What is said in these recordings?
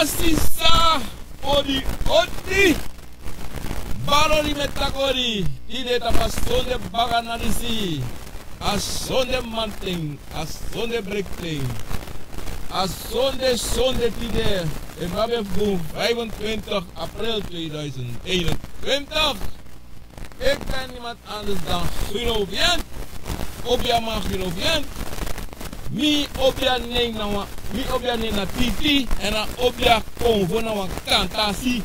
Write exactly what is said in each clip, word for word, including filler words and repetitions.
Sisa, odi, odi. Bari odi, mi e taki odi. Tide tapu a sonde baka na disi. A sonde manten, a sonde brekten. A sonde, sonde tide. E mabi fu vijfentwintig april tweeduizend eenentwintig. Ik ben niemand anders dan Guido Vian. Obiaman Guido Vian. Mi obia nen na wan, mi obia nen na Titi, èn a obia konfo na wan kantasi.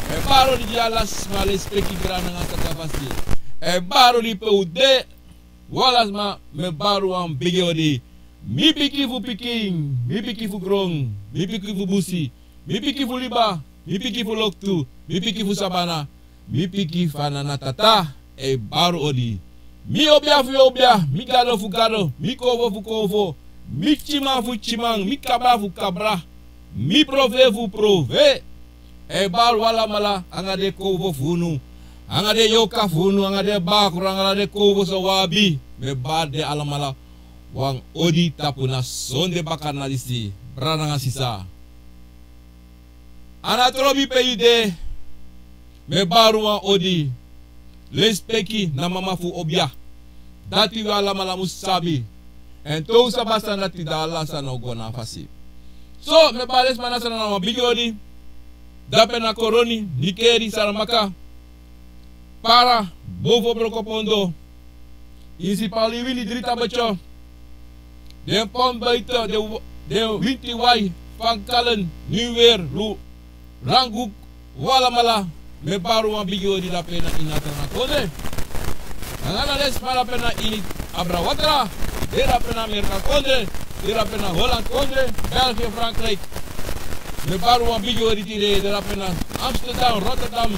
E bari odi gi ala sma, lespeki, grani nanga saka fasi. E bari odi pe un de, wan ala sma, mi e bari wan bigi odi. Mi pikin fu pikin, mi pikin fu gron, mi pikin fu busi, mi pikin fu liba, mi pikin fu loktu, mi pikin fu sabana, mi pikin fu Anana Tata, e bari odi. Mi obia fu obia, mi gado fu gado, mi konfo fu konfo, mi tyiman fu tyiman, mi kabra fu kabra, mi profe fu profe. E bari un alamala, anga den konfo fu unu, anga den yorka fu unu, anga den bakru, anga den konfo san un abi. Mi e bari den alamala wan odi tapu na sonde baka na disi, brada nanga sisa. A na trobi pe yu de, mi e bari wan odi. Lespeki na mama fu obia. Dati wi alamala mus sabi. Èn te un sabi a sani dati, dan ala sani o go na fasi. So, mi e bari den sma na Sranan wan bigi odi. Dape na Koroni, Nickerie, Saramacca, Para, Bofo, Brokopondo, Insipaliwini, Drie Tabetyo, den Pontbuiten, den, den Wintiwai, Van Kallen, Nieuwweer, Lu-, Ranguk, un alamala, mi e bari wan bigi odi dape na ini a tra kondre. Anga na den sma dape na ini abra watra, den dape na Amerika kondre, den dape na Holland kondre, België, Frankrijk. Mi e bari wan bigi odi tide, den dape na Amsterdam, Rotterdam,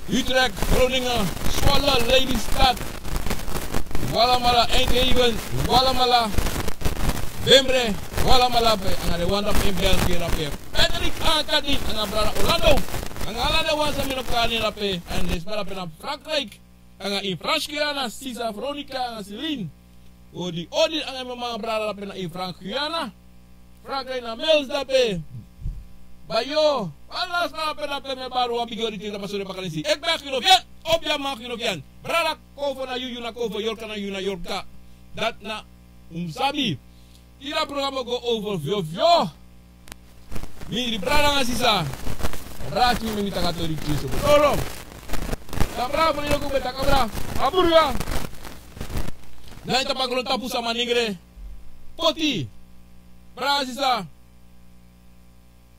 Utrecht, Groningen, Zwolle, Lelystad, un alamala, Eindhoven, un alamala, Wimbre, un alamala pe, anga den wan dape in België dape. Patrick Ankadi, anga brada Orlando, anga ala den wan san mi no kan nen dape, èn den sma dape na Frankrijk, anga in Frans Guyana, sisa Veronica, anga Celine. Odi, odi, anga mi mama, brada dape na in Frans Guyana. Frankrijk na Mels dape. Bayo, ala sma dape dape, mi e bari wan bigi odi tide tapu a sonde baka na disi. Ik ben Guido Vian, obiaman Guido Vian. Brada, konfo na yu, yu na konfo, yorka na yu, na yorka. Dati na un mus sabi. Tide a programa go over fyofyo. Mi, di brada nanga sisa. Brada, mi, mi taki a tori tide so. Toro. Dan brada, mi, mi e taki, brada, a bruya na ini tapu a grontapu, sama nengre poti. Brada nanga sisa,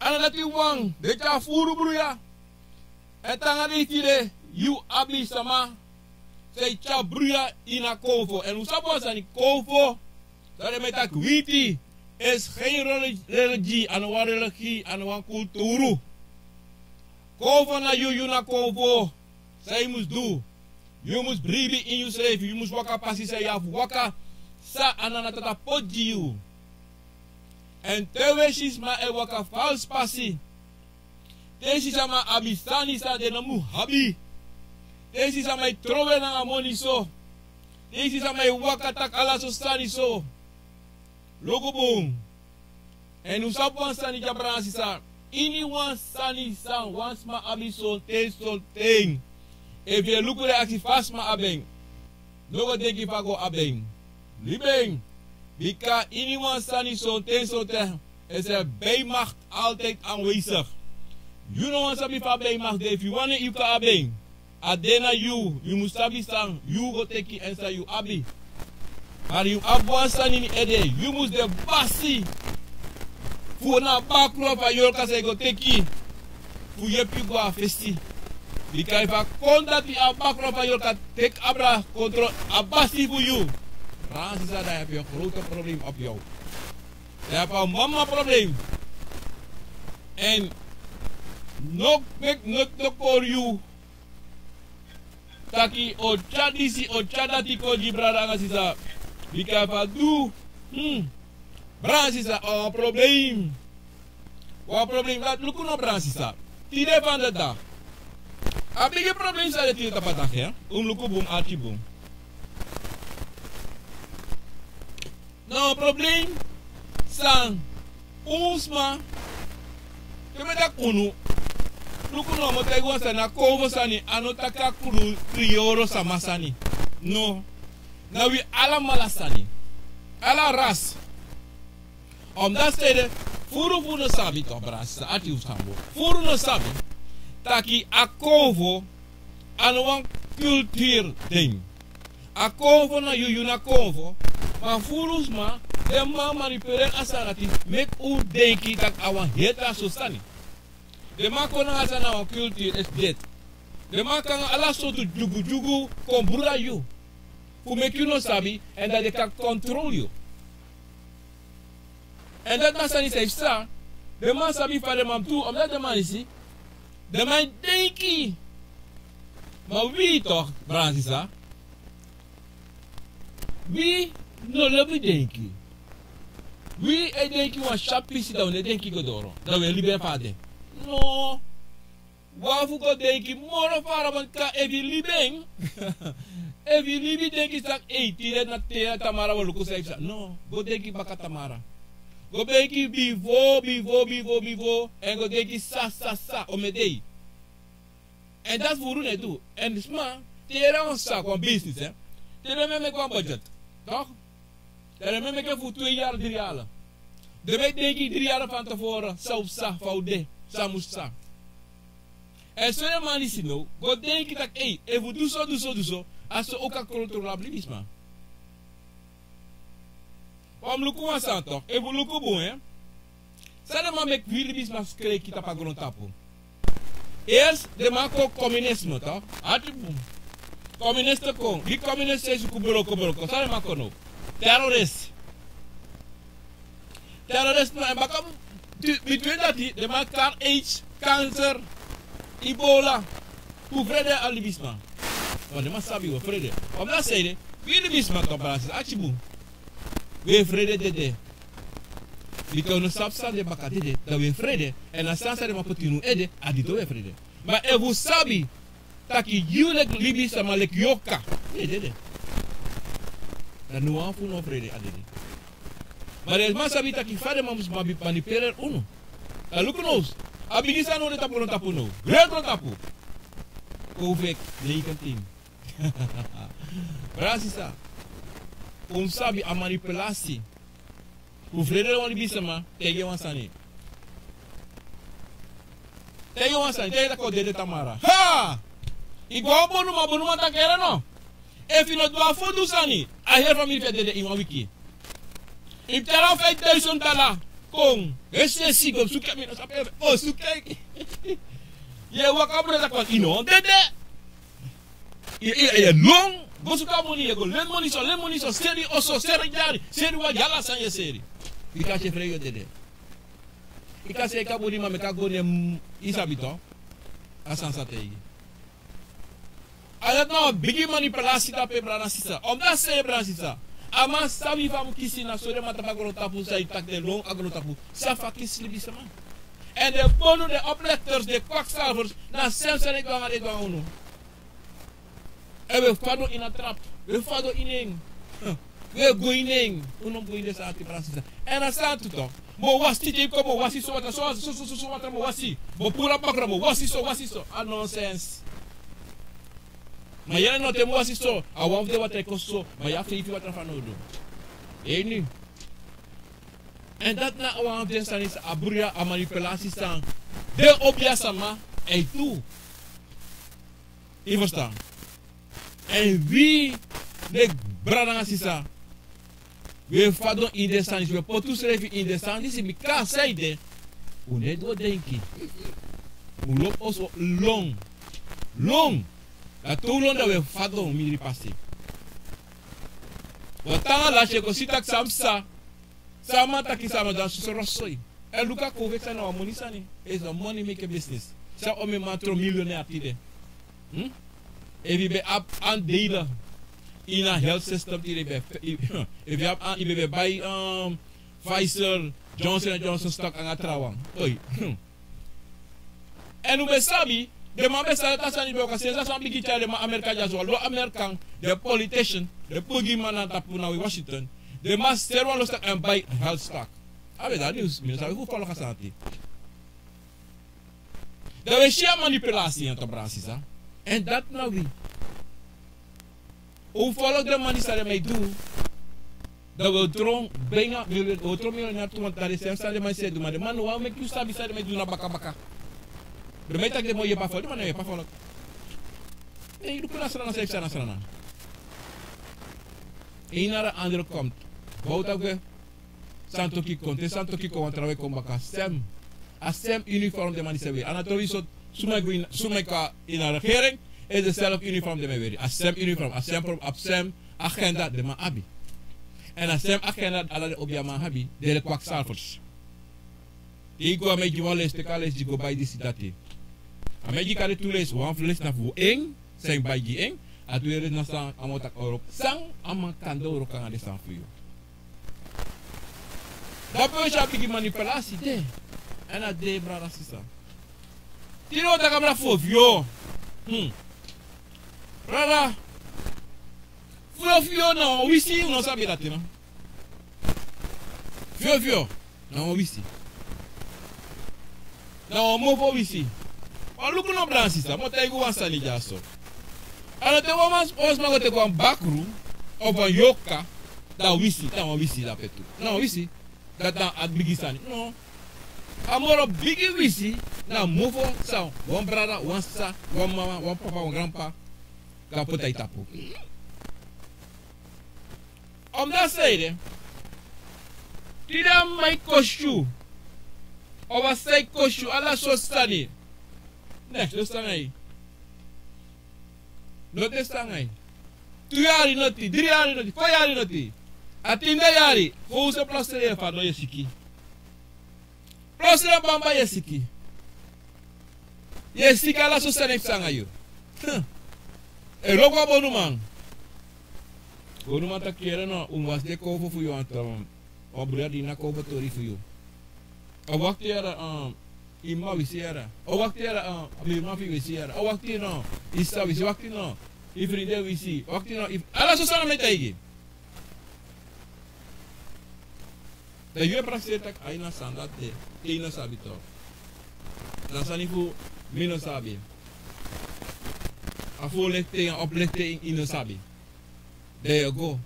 a no dati wan, den e tyari furu bruya. Èn te nanga disi tide, yu abi sama san e tyari bruya ini a konfo. Èn un sabi wan sani, konfo, san den e taki winti, is geen reli-, religie, a no wan religie, a no wan kulturu. Konfo na yu, yu na konfo. San yu mus du? Yu mus bribi ini yusrefi, yu mus waka pasi san yu abi fu waka, san Anana Tata poti gi yu. Èn te wi e si sma e waka falsi pasi, te yu si sama abi sani san den no mus abi, te yu si sama e trowe nanga moni so, te yu si sama e waka taki ala so sani so, luku bun. Èn un sabi wan sani dya, brada nanga sisa. Iniwan sani san wan sma abi, sonten sonten, efu yu e luku den, aksi fa a sma abi en, no go denki fu a go abi en. Libi en. Bika iniwan sani, sonten sonten, is er bijmacht altijd aanwezig. Yu no wani sabi fa a bijmacht de, efu yu wani, yu kan abi en. A de na yu, yu mus sabi san yu go teki èn san yu abi. Ma yu abi wan sani ini ede, yu mus de basi fu na a bakru fu a yorka san yu go teki fu yepi yu go a fesi. Bika efu a kon dati a bakru fu a yorka teki abra, kontrol a basi fu yu, brada nanga sisa, dan yu abi wan grote probleem op yu. Dan yu abi wan mama probleem. Èn no meki, no, no kori yu taki o tyari disi, o tyari dati kon gi brada nanga sisa. Bika efu a du, hmm, brada nanga sisa, a wan probleem. Wan probleem. Dati luku no, brada nanga sisa. Tide van de dag, a bigi probleem san de tide tapu a dati, ya. Un mus luku bun, arki bun. Na wan probleem san Un sma, te mi e taki unu, luku no, mi o taigi wan sani, a konfo sani, a no taki a kru-, kriyoro sama sani. No. Na wi alamala sani. Ala ras. Omdat sede, furu fu no sabi, toch, brada, sisa, ati un sambo. Furu no sabi taki a konfo, a no wan kulturu ding. A konfo na yu, yu na konfo. Ma furu sma, den man manipuleri a sani dati, meki un denki taki a wan heri tra so sani. Den man kon nanga sani, na wan kulturu, is dit. Den man kon nanga ala sortu dyugudyugu kon bruda yu. Fu meki yu no sabi, èn dan den kan kontrol yu. Èn dati na sani san e psa. Den man sabi fa den man mus du, omdat den man e si. Den man e denki. Ma wi toch, brada, sisa. Wi no lobi denki. Wi e denki wan syapu pisi, dan wi no e denki go doro. Dan wi e libi en fa a de. No. Wi abi fu go denki moro fara, want kan efu yu libi en. Efu yu libi denki taki, ei, tide na te tamara wi o luku san e psa. No, go denki baka tamara. Go denki bifo, bifo, bifo, bifo. Èn go denki sa, sa, sa, omeni dei. Èn dati furu no e du. Èn sma, te yu e run wan saki, wan business, hè. Te den man e meki wan budget. Toch? Dan den man e meki en fu twee yari, dri yari. Den man e denki dri yari fan tevoren, san o psa, fa o de, san mus psa. Èn so den man disi now, go denki taki, ei, efu un du so, du so, du so, a so un kan kontrolabri libisma. Wan mus luku wan sani toch, efu un luku bun, hè. San den man meki wi libisma skreki tapu a grontapu. Eerst den man kon communisme toch. Ati bun. Communiste kon. Gi communiste e suku broko broko. San den man kon now? Terrorist. Terrorist na en baka. Between dati, den man kari aids, cancer, ebola. Fu frede a libisma. Want den man sabi wi e frede. Omdat sede, wi libisma toch, brada, ati bun. Wi e frede dede. Bika un no sabi san de baka dede, dan wi e frede. Èn a sani san den man poti ini un ede, a dede wi e frede. Ma efu un sabi taki yu leki libisma leki yoka, yu e dede. Dan no wan fu un no frede a dede. Ma den man sabi taki fa den man mus manipuleri unu. Dan luku now, a bigi sani no de tapu grontapu now. Grontapu. Covid negentien. Brada, sisa, un sabi a manipulasi. Fu frede wan libisma, taigi en wan sani. Taigi en wan sani, taigi en taki a o dede tamara. Ha! Yu go a bonuman, bonuman taki ere no. Efu yu no du a fu du sani, a heri famiri fu yu e dede ini wan wiki. Yu mus tyari a five thousand dala kon. Esi, esi, go suku en, mi no sabi, go suku en. Yu e waka, brada, taki yu no dede. Yu e, yu e, yu e lon, go suku a moni, yu e go leni moni so, leni moni so, seri oso, seri dyari, seri wagi, ala sani yu e seri. Bika a si e frede yu o dede. Yu kan si e kaburi, ma meki a go, ne yu sabi toch a sani san taigi. A dati na wan bigi manipulasi tapu en, brada, sisa. Omdat sede, brada, sisa, a man sabi fa a mus kisi, na so den man tapu a grontapu san e taki den lon a grontapu, san fu kisi libisma. Èn den bonu, den oplichters, den kwakzalvers, na a sem sani den e du nanga, den e du nanga unu. Èn wi e fadon ini a trap. Wi e fadon ini en. Wi e go ini en. Un no mus go ini den sani dati, brada, sisa. Èn a sani tu toch. Mi o wasi, te yu kon, mi o wasi so watra, so, so, so, so, so watra, mi o wasi. Mi o puru a bakra, mi o wasi so, wasi so. A nonsens. Ma yu no, te mi o wasi so, a wan fu den watra e kon so, ma yu abi feifi watra fanowdu. Eini. Èn dati na wan fu den sani san a bruya, a manipulasi san den obiasma e du. Yu e ferstan? Èn wi, den brada nanga sisa, wi e fadon ini den sani disi, wi e poti unsrefi ini den sani disi, bika san ede, un no e du denki. Un lobi oso lon. Lon. Na tu lon, dan wi e fadon mindri pasi. Wan tan lasi yu e go si taki san psa. San a man taki, san a man du, a soso rotzooi. Èn luku a covid sani, na wan moni sani. Is a money making business. San omeni man tron miljonair tide. Hm? Efu yu ben abi aandelen ini a health system tide, yu ben, efu yu abi, yu ben, ben bai, um, Pfizer, Johnson and Johnson stock nanga trawan. Oi. Èn un ben sabi, den man ben sabi dati a sani ben o kon, sensi a sani bigin tyari den man Amerika dyaso, wan lo Amerikan, den politician, den bigi man na tapu na wi Washington, den man seri wan lo stock èn bai health stock. A ben de a niws, mi no sabi fu folok a sani ati. Dan wi e si a manipulasi en, to, brada sisa. Èn dati na wi. Un folok den man di san den man e du. Dan wi o tron, ben na, wi o tron milionair tu, want na den srefi san den man e du, ma den man no wani meki yu sabi san den man e du na bakabaka. Den man e taki den man yepi a folok, den man no yepi a folok. Ne yu luku na Sranan san yu e psa na Sranan. Ini a andere kant. Bowtu a gwe. Santoki kon, te Santoki kon wan trawan e kon baka, sem. A sem uniform den man disi e weri. A no trowe yu sortu, suma e go ini, suma e kon ini a regering, is dezelfde uniform den man e weri. A sem uniform, a sem pro-, a sem agenda den man abi. Èn a sem agenda ala den obiaman abi, den de kwakzalvers. Te yu go, a man e gi wan les, teki a les, yu go bai disi dati. A man e gi kande tu les, wan fu les na fu en, san yu bai gi en, a tu les na san a man o taki a wroko, san a man kan du a wroko nanga den sani fu yu. Dape wi si a bigi manipulasi de. Èn a de, brada sisa. Tide wi o taki abra fofio. Hmm. Brada. Fofio na wan wisi, un no sabi dati no. Fofio na wan wisi. Na wan mofo wisi. Ma luku no, brada sisa, mi o taigi wan sani dyaso. A no te wan man, wan sma go teki wan bakru, of wan yorka, dan a wisi, dan wan wisi dape tu. Na wan wisi, dati na a bigi sani. No. A moro bigi wisi, na mofo san wan brada, wan sisa, wan mama, wan papa, wan granpapa kan poti na yu tapu. Omdati san ede, tide a man e kosi yu, of a sisa e kosi yu, ala sortu sani. Neks, no de sani anga yu. No de sani anga yu. Tu yari noti, dri yari noti, fo yari noti. A tin de yari, fo un se plasteri yu, fa no yu e siki. Plasteri a bamba, yu e siki. Yu e siki, ala sortu sani e psa anga yu. Hm. E loko a bonuman. Bonuman taki: Yere no, un wasi den kowfo fu yu, anto. Wan brada di na kowfo tori fu yu. A wakti yara, um, yu mama wisi yara. A wakti yara, um, a buurman fu yu wisi yara. A wakti no, yu sisa wisi, wakti no, yu vriendin wisi, wakti no, yu, ala sortu sani a man e taigi. Dan yu e prakseri taki: Ai, na sani dati de, te yu no sabi toch. Na sani fu mi no sabi. A voorlichting, a oplichting yu no sabi. Dan yu e go.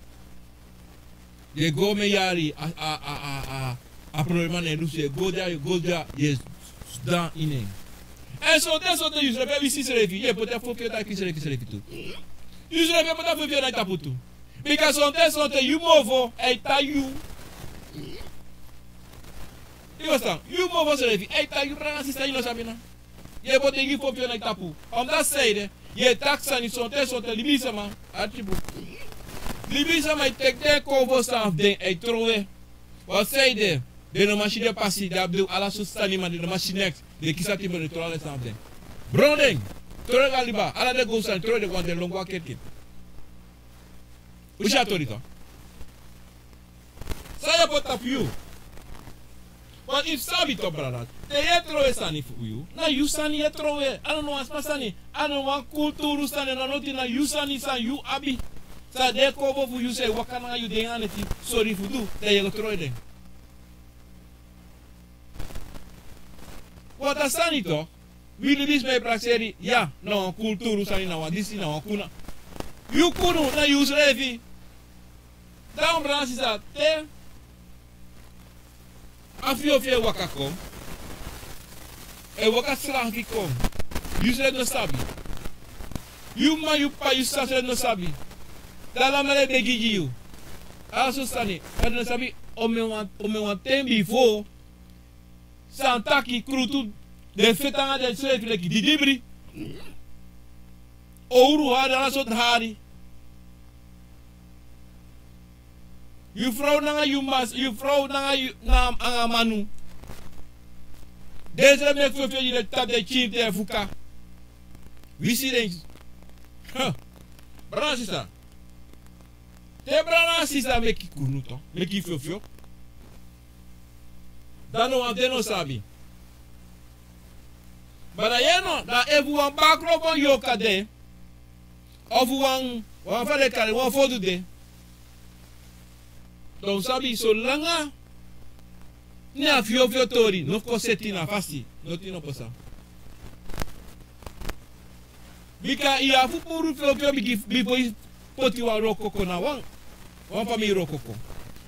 Yu e go, mi e yari a, a, a, a, a, a problema na en lusu, yu e go dya, yu e go dya, yu e sidon ini en. Èn sonten, sonten yusrefi e wisi yusrefi, yu e poti a fofio taki yusrefi, yusrefi tu. Yusrefi e poti a fofio na yu tapu tu. Bika sonten, sonten yu mofo e tan yu. Yu e ferstan, yu mofo srefi e tan yu, brada, sisa, yu no sabi no. Yu e poti en gi fofio na yu tapu. Omdati san ede, yu e taki sani sonten, sonten libisma, arkibu. Libisma e teki den kowfo sani fu den e trowe. Wan san ede, den no man si den pasi, den abi den ala sortu sani, ma den no man si neks. Den kisi a tin bron, den trowe ala sani fu den. Bron den, trowe den go a liba, ala den gowtu sani, trowe den go, den lon go a kerki. Un si a tori toch. San yu e poti tapu yu? Want yu sabi toch, brada, te yu e trowe sani fu yu, na yu sani yu e trowe. A no wan sma sani, a no wan kulturu sani, na noti, na yu sani san yu abi. San den kowfo fu yu san e waka nanga yu dei na neti sori fu du, dan yu e go trowe den. Want a sani toch, wi libisma e prakseri, ya, na wan kulturu sani, na wan disi, na wan kuna. Yu kunu na yusrefi. Dan, brada, sisa, te a fiofio e waka kon, e waka srafi kon, yusrefi no sabi. Yu mama, yu papa, yu sisa srefi no sabi. Dan ala man e begi gi yu. Ala sortu sani, ma den no sabi, omen wan, omen wan ten bifo, san taki krutu, den feti nanga densrefi leki didibri. Owru hari, ala sortu hari. Yu frow nanga yu mas-, yu frow nanga yu, na, nanga manu. Densrefi meki fiofio gi den, tapu den kiri te fuka. Wisi den. Huh. Brada, sisa. Te brada, sisa, meki kunu toch, meki fiofio, dan no wan fu den no sabi. Ma dan yu no, dan efu wan bakru fu wan yorka de, efu wan, wan fa den e kari, wan fodu de, dan un sabi solanga ini a fyofyo tori no fu kon seti na fasi, noti no pasa. Bika yu abi fu puru fyofyo bigi bifo yu poti wan wrokoko na wan wan famiri wrokoko.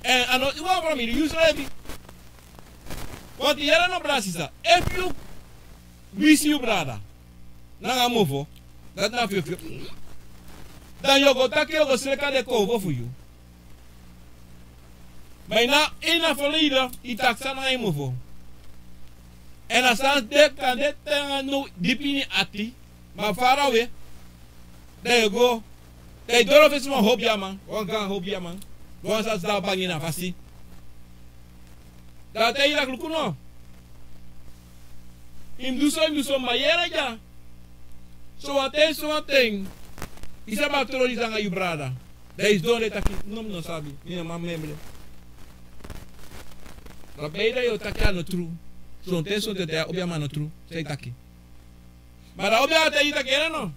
Èn a no wan famiri yu srefi. Wanti yere no brada sisa, efu yu wisi yu brada nanga mofo, dati na fyofyo. Dan yu o go taki yu o go sreka den konfo fu yu. Ma ini a ini a folida yu taki san nanga yu mofo. Èn a sani de kan de te nanga now dipi ini yu ati. Ma farawe dan yu go, dan yu doro fesi wan hobi a man, wan gaan hobi a man. Wan sani si dan a bangi na fasi. Dan a taigi yu tak' luku no, yu mus du so, yu mus du so, ma yere dya. Sowanten sowanten yu sabi a tron disi nanga yu brada. Dan yu sidon de taki no, mi no sabi, mi no man memre. Dan beide yu o taki a no tru. Sonten sonten dan yu a obi a man no tru san yu taki. Ma dan obi a man taigi yu taki yere no,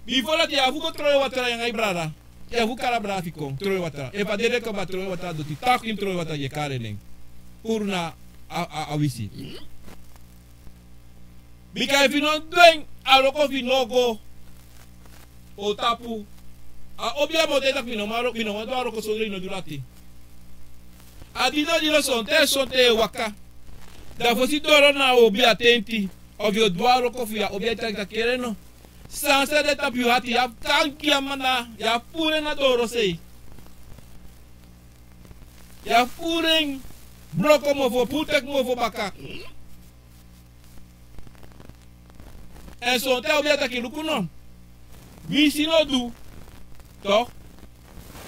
bifo dati yu abi fu go tron yu watra yu nanga yu brada. Yu abi fu kari a brada fu yu kon tron yu watra, efu a dede kaba tron yu watra doti, taki yu mus tron yu watra gi en kari en nen. Puru na a wisi. Bika efu yu no du en, a wroko fu yu no o go. O tapu. A obi a man o taigi tak' mi no man wroko, mi no man du a wroko sondro yu no du dati. A didon didon sonten sonten yu e waka. Dan fosi doro na a obi a tenti, efu yu o du a wroko fu yu a obi a e taki tak' yere no, san sani de tapu yu ati, yu abi kanki a man na, yu abi puru en na dorosei. Yu abi puru en, broko mofo, puru teki mofo baka. Èn sonten a obi a taki luku no, winsi no du, tok',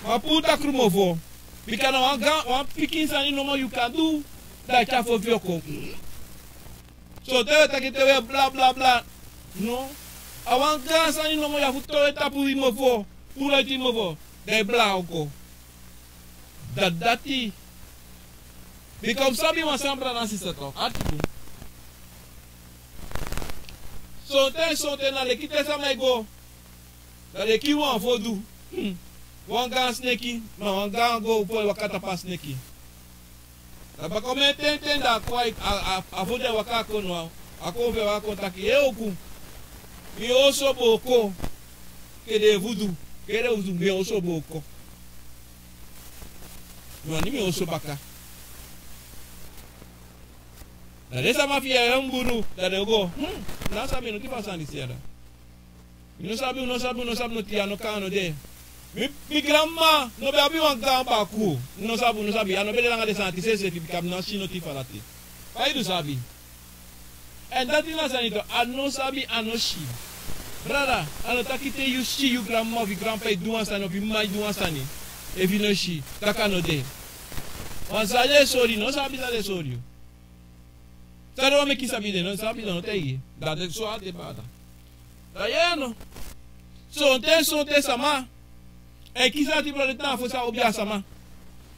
ma puru takru mofo. Bika na wan gaan wan pikin sani nomo yu kan du, dan a tyari fofyo kon. Sonten wi e taki te wi e bla bla bla. No, a wan gaan sani nomo yu abi fu towe tapu yu mofo, puru a iti yu mofo, dan yu bla o kon. Dati dati. Bika un mus sabi wan sani brada nanga sisa tok', arki bun. Sonten sonten na leki te sama e go, dan den e kiri wan fodu. Wan gaan sneki, ma wan gaan go fu e waka tapu a sneki. Dan baka omen ten ten dan a kon a a a fodu e waka kon no, a kon fu e waka kon taki e uku, mi oso booko. Kede fudu, kede fudu, mi oso booko. Mi wani mi oso baka. Dan den sama fu yu e yere en bunu, dan den o go, hm, na a sani mi no kiri fu a sani disi ya dan. Mi no sabi, un no sabi, un no sabi noti, a no kan, a no de. Mi mi granmama no be abi wan gaan baku. Un no sabi, un no sabi, a no be de nanga den sani disi seefi bika mi no si noti fu a dati. Fa yu du sabi? Èn dati na sani tu, a no sabi, a no si. Brada, a no taki te yu si yu granmama ofu yu granpapa e du wan sani ofu yu mama e du wan sani, efu yu no si, tak' a no de. Wan san den e sori yu, no sabi san den e sori yu. San den wani meki yu sabi, den no sabi, den no taigi yu. Dan den so a de bada. Dan yere no, sonten sonten sama e kisi ati, brada, den tan na fosi a obi a sama.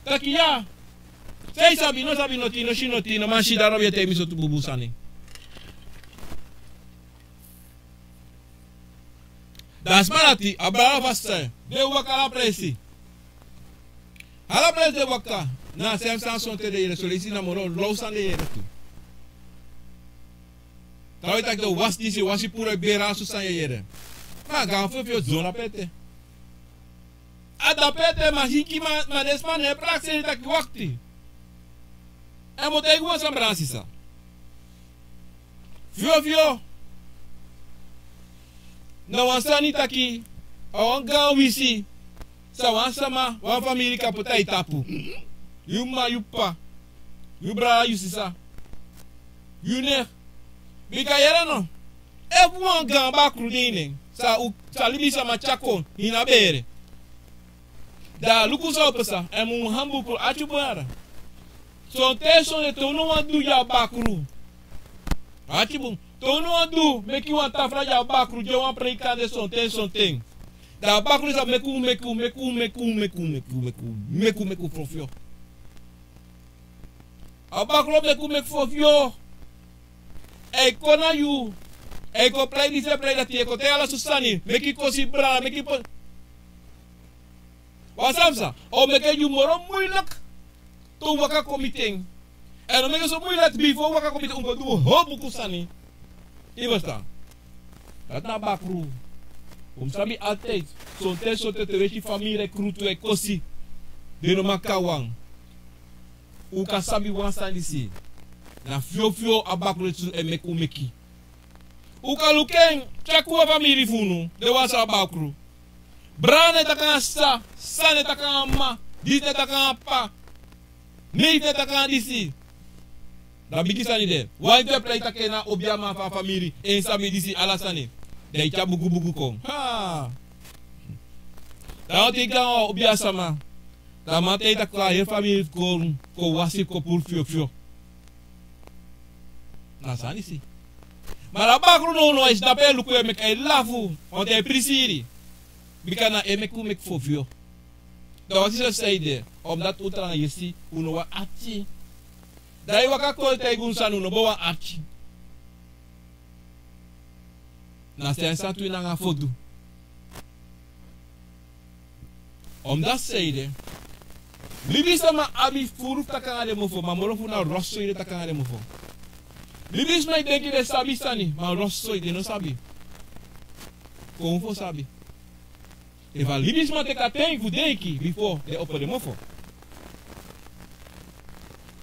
Taki ya, san yu sabi, no sabi noti, no si noti, no man si, dan a no be e taigi mi sortu bunbun sani. Dan a sma dati, a brada fu a sisa, den e waka ala presi. Ala presi den e waka, na a sem sani sonten den e yere, son leisi na moro law sani den e yere tu. Trawan e taki den o wasi disi, wasi puru, e beri, a so sani e yere. Ma a gaan fyofyo sidon dape ete. A dape ete, ma sinki ma den sma no e prakseri taki wakti. Èn mi o taigi wan sani brada nanga sisa. Fyofyo na wan sani taki a wan gaan wisi san wan sama, wan famiri kan poti na yu tapu. Yu mama, yu papa, yu brada, yu sisa, yu nen. Bika yere no, efu wan gaan bakru de ini en, san un, san libisama tyari kon ini a bere. Dan luku san o pasa, èn mi mu hamburger, arki bun, brada. Sonten sonten te un no wani du gi a bakru. Arki bun. Te un no wani du meki wan tafra gi a bakru, gi en wan preiki ande sonten sonten. Dan a bakru sa meki un, meki un, meki un, meki un, meki un, meki un, meki un, meki un, meki un fyofyo. A bakru o meki un meki fyofyo. A e kon na yu. A e kon prei disi, a e prei dati, a e kon taigi ala sortu sani. Meki kosi, brada, meki po. Wan sani san o meki en gi yu moro muilek te un waka kon miti en. Èn no meki so muilek, bifo un waka kon miti un go du wan howpu sani. Yu e ferstan? Dati na bakru. Un mus sabi altijd. Sonten sonten te un e si famiri e krutu, e kosi, den no man kon na wan. Un kan sabi wan sani disi. Na fyofyo a bakru disi e meki un meki. Un kan luku en, tyari kon a famiri fu unu, den wan sa bakru. Brada no e taki nanga sisa, sisa no e taki nanga mama, disi no e taki nanga p'pa, neef no e taki nanga disi. Dan bigi sani de. Wan ede e prei taki en na obiaman fu a famiri, en sabi disi ala sani. Dan yu tyari bugu bugu kon. Ha! Dan wan ten yu go na wan obiasama. Dan a man taigi taki kon a heri famiri fu kon, kon wasi, kon puru fyofyo. Na sani disi. Ma a bakru no, no, a e sidon ape e luku, e meki, a e lafu, want a e prisiri. Bika na en meki un meki fyofyo. Dan wan sisa, san ede, omdat un tranga yesi, un no wani arki. Dan yu waka kon taigi un sani, un no bo wani arki. Na san yu sa du nanga fodu. Omdat san ede, libisma abi furu fu taki nanga den mofo, ma moro fu na rotso ede taki nanga den mofo. Libisma e denki den sabi sani, ma rotso ede no sabi. Kon fu sabi. Efu a libisma teki a ten fu denki bifo den opo den mofo.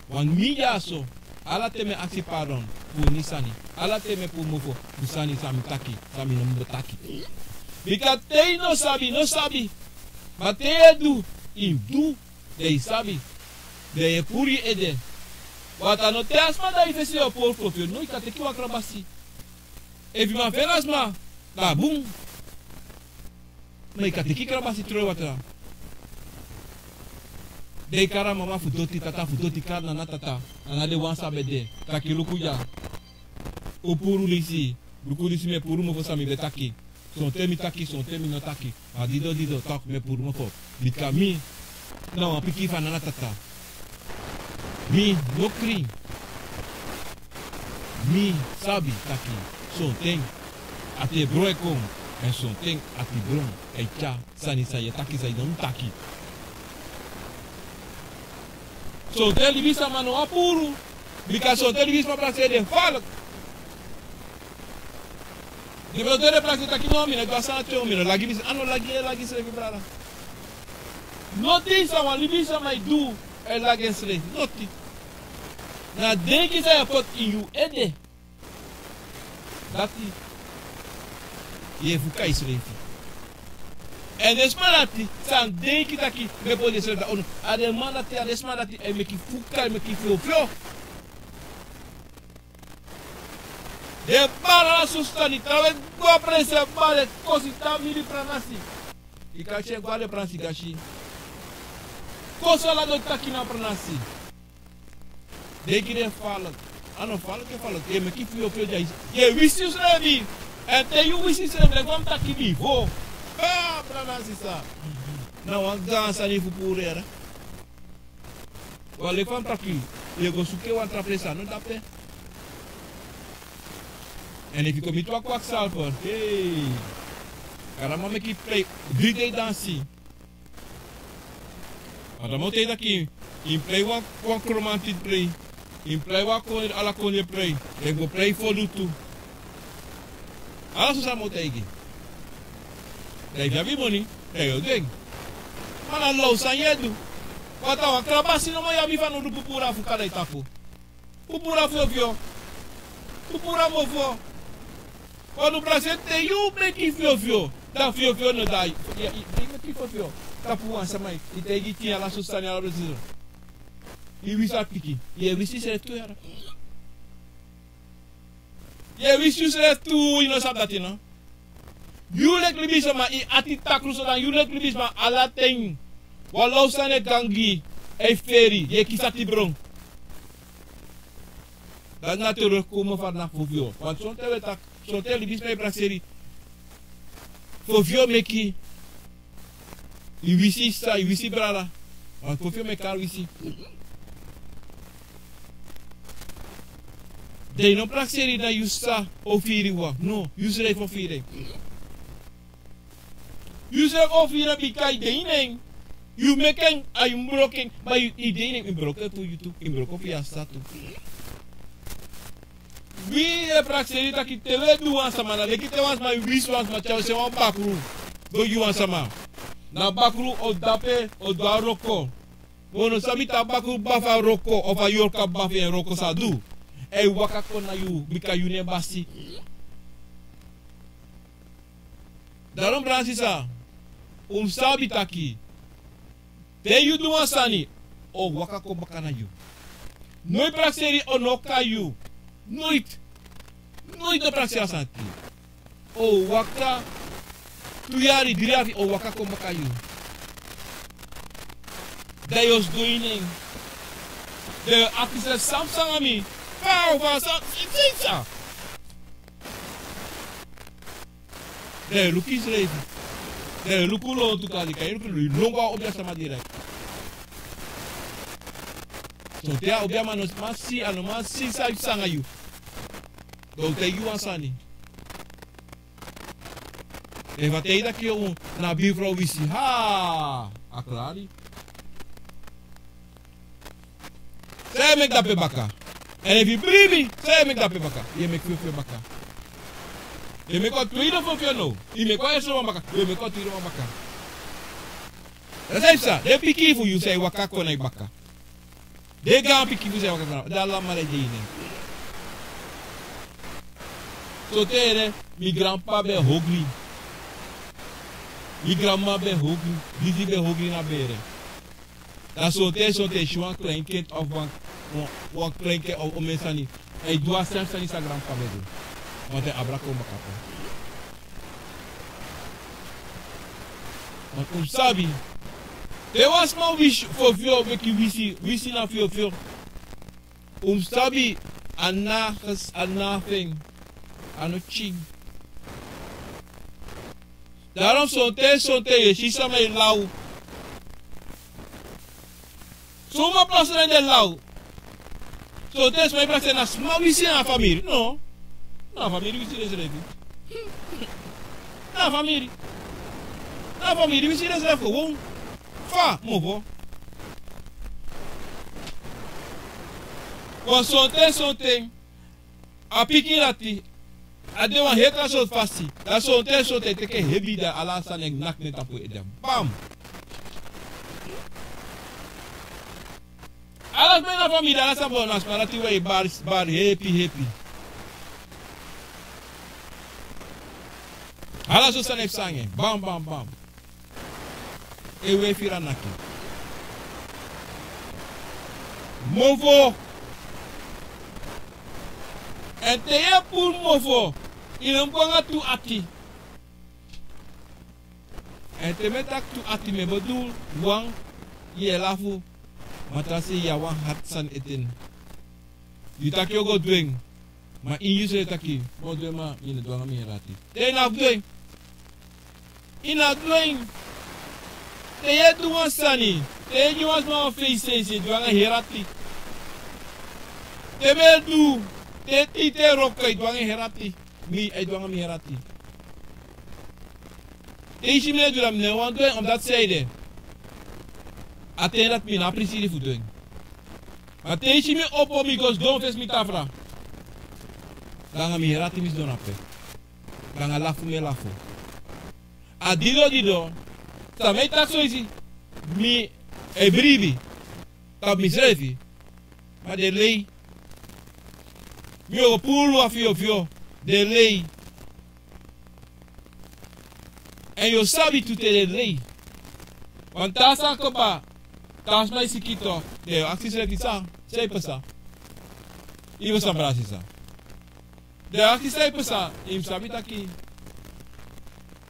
Want mi dyaso, ala ten mi e aksi pardon fu ini sani, ala ten mi e puru mofo fu sani san mi taki, san mi no mus taki. Bika te yu no sabi, no sabi. Ma te yu e du, yu mus du, dan yu sabi. Dan yu e puru yu ede. Want a no te a sma de na yu fesi yu o puru fyofyo, no, yu kan teki wan krabasi. Efu yu man feni a sma, dan a bun. Ma yu kan teki krabasi tron ini watra. Dan yu kari a mama fu doti, tata fu doti, kari nana tata, nana den wan san ben de. Taki luku dya. Un puru disi, luku disi mi e puru mofo san mi ben taki. Sonten mi taki, sonten mi no taki. Ma dido dido taki mi e puru mofo. Bika mi na wan pikin fu a nana tata. Mi no krin. Mi sabi taki sonten a tebron e kon, èn sonten a tebron e tyari sani san yu e taki, san yu no mus taki. Sonten libisma no wani puru, bika sonten libisma prakseri den falk. Di ben o de den prakseri taki no, mi no e du a sani dati, mi no lagi mi, a no lagi, e lagi srefi brada. Notin san wan libisma e du e lagi ensrefi, notin. Na denki san yu e poti ini yu ede. Dati yu e fuka yusrefi. Èn den sma dati san denki taki mi e poti yusrefi dati, a den man dati, a den sma dati e meki fuka, e meki fyofyo. Den e bari ala sosi sani, trawan e go a prensi e bari, e kosi, tan mili pranasi. Yu kan si en go a den pranasi, yu kan si. Kosi ala doti, taki na pranasi. Denki den falk. A no falk, e falk. Yu e meki fyofyo dya. Yu e wisi yusrefi. Èn te yu wisi yusrefi, leki fa mi taki bifo. Aa, brada, sisa. Na wan gaan sani fu puru yere. Wan leki fa mi taki, yu e go suku en wan tra presi, a no de ape. Èn efu yu kon miti wan kwakzalver, hei. Kari a man meki prei, dri dei dansi. Ma dan mi o taigi taki, yu mus prei wan, wan kromanti prei. Yu mus prei wan kondre, ala kondre prei. Den go prei fodu tu. Ala sosi san mi o taigi. Dan efu yu abi moni, dan yu o du en. Ma na law sani yu e du. Want a wan krabasi nomo yu abi fanowdu fu puru a fuka na yu tapu. Fu puru a fyofyo. Fu puru a mofo. Want un prakseri te yu meki fyofyo, dan fyofyo no de. Yu, yu, yu meki fyofyo. Tapu wan sama, yu taigi, yu tin, ala sosi sani, ala presi. Yu wisi a pikin. Yu e wisi yusrefi tu yere. Yu e wisi yusrefi tu, yu no sabi dati no. Yu leki libisma, yu ati takru so, dan yu leki libisma ala ten. Wan law sani e gangi, e feri, yu e kisi ati bron. Dati na terugkomen van na fyofyo. Want sonten wi e taki, sonten libisma e prakseri. Fyofyo meki yu wisi sisa, yu wisi brada. Want fyofyo meki ala wisi. Dan yu no prakseri na yu sisa o firi wan. No, yusrefi o firi en. Yusrefi o firi en bika yu de ini en. Yu meki en, a yu mus broko en, ma yu, yu de ini en, yu mus broko en fu yu tu, yu mus broko fu yu a sisa tu. Wi e prakseri taki te wi e du wan sama, na leki te wan sama e wisi wan sama, tyari seni wan bakru go gi wan sama. Na bakru o dape, o du a wroko. Wi no sabi te a bakru baba fu a wroko, of a yorka baba fu en wroko san a du. A e waka kon na yu, bika yu na en basi. Daarom, brada, sisa, un mus sabi taki te yu du wan sani, o waka kon baka na yu. Noiti prakseri o no kai yu. Noiti. Noiti no prakseri a sani. O waka tu yari, dri yari, o waka kon baka yu. Dan yu o sidon ini en. Dan yu o aksi srefi san psa nanga mi. Fa, fa, san, san, san. Dan yu e luku yusrefi. Dan yu e luku lontu, kande kan yu luku, yu lon go a obiasma direct. Sonten a obiaman no man si, a no man si san a psa nanga yu. Dan un taigi yu wan sani. Efu a taigi taki yu na a birfrow wisi, ha, a klari. San yu e meki dape baka? Èn efu yu bribi, san yu e meki dape baka? Yu e meki fiofio baka. Yu e meki wan tweede fiofio now. Yu meki wan eerste wan baka, yu e meki wan tweede wan baka. Dati san e psa, den pikin fu yu san e waka kon na yu baka. Den gaan pikin fu yu san e waka kon na yu baka. Den alamala e de ini en. Sonten ede, mi granpapa ben e ogri. Mi granmama ben e ogri. Disi ben e ogri na bere. Dan sonten, sonten yu si wan kleinkind of wan, wan, wan kleinkind of omeni sani, a e du a srefi sani san granpapa ben du. Want a e abra kon baka. Want un mus sabi, te wan sma wisi fiofio, meki wisi, wisi na fiofio. Un mus sabi, a no ges, a no fu en, a no tyin. Daarom sonten, sonten yu e si sama e law. Son man pasa den de law. Sonten sma e prakseri na sma wisi na famiri. No. Na famiri wisi densrefi. Na famiri. Na famiri wisi densrefi gewoon. Fa, mofo. Wan sonten, sonten. A pikin dati, a de wan heri tra sortu fasi. Dan sonten, sonten e teke hebi, dan ala sani e naki na en tapu ede. Bam! Ala sma ini a famiri, ala sma, bon, na sma dati e bari, bari hepi, hepi. Ala sortu sani e psa nanga en. Bam, bam, bam. E wei firi a naki. Mofo. Èn te yu e puru mofo, yu no mus go nanga tu ati. Èn te mi e taki tu ati, mi e bedoel wan, yu e lafu, ma tra sei yu abi wan hati sani ete. Yu taki yu o go du en. Ma ini yusrefi taki, mi o du en, ma mi no du nanga mi heri ati. Dan yu no abi du en. Yu no abi du en. Te yu e du wan sani, te yu e gi wan sma wan feisi, yu e du nanga heri ati. Te mi e du, te, te, te wroko, yu e du nanga heri ati. Mi, yu e du nanga mi heri ati. Te yu si mi e du, dan mi no wani du en, omdat san ede, a ten dati mi no abi prisiri fu du en. Ma te yu si mi opo, mi go sidon fesi mi tafra, dan nanga mi heri ati mi sidon ape. Dan nanga lafu mi e lafu. A didon didon, san mi e taki so, yu si, mi e bribi tapu misrefi. Ma den lei. Mi o puru a fiofio, den lei. Èn yu o sabi tu te den lei. Wan taa sani kaba, taa sma e siki tu. Den e aksi srefi san, san e pasa. Yu e pasa, brada, sisa. Den e aksi san e pasa, yu mus sabi taki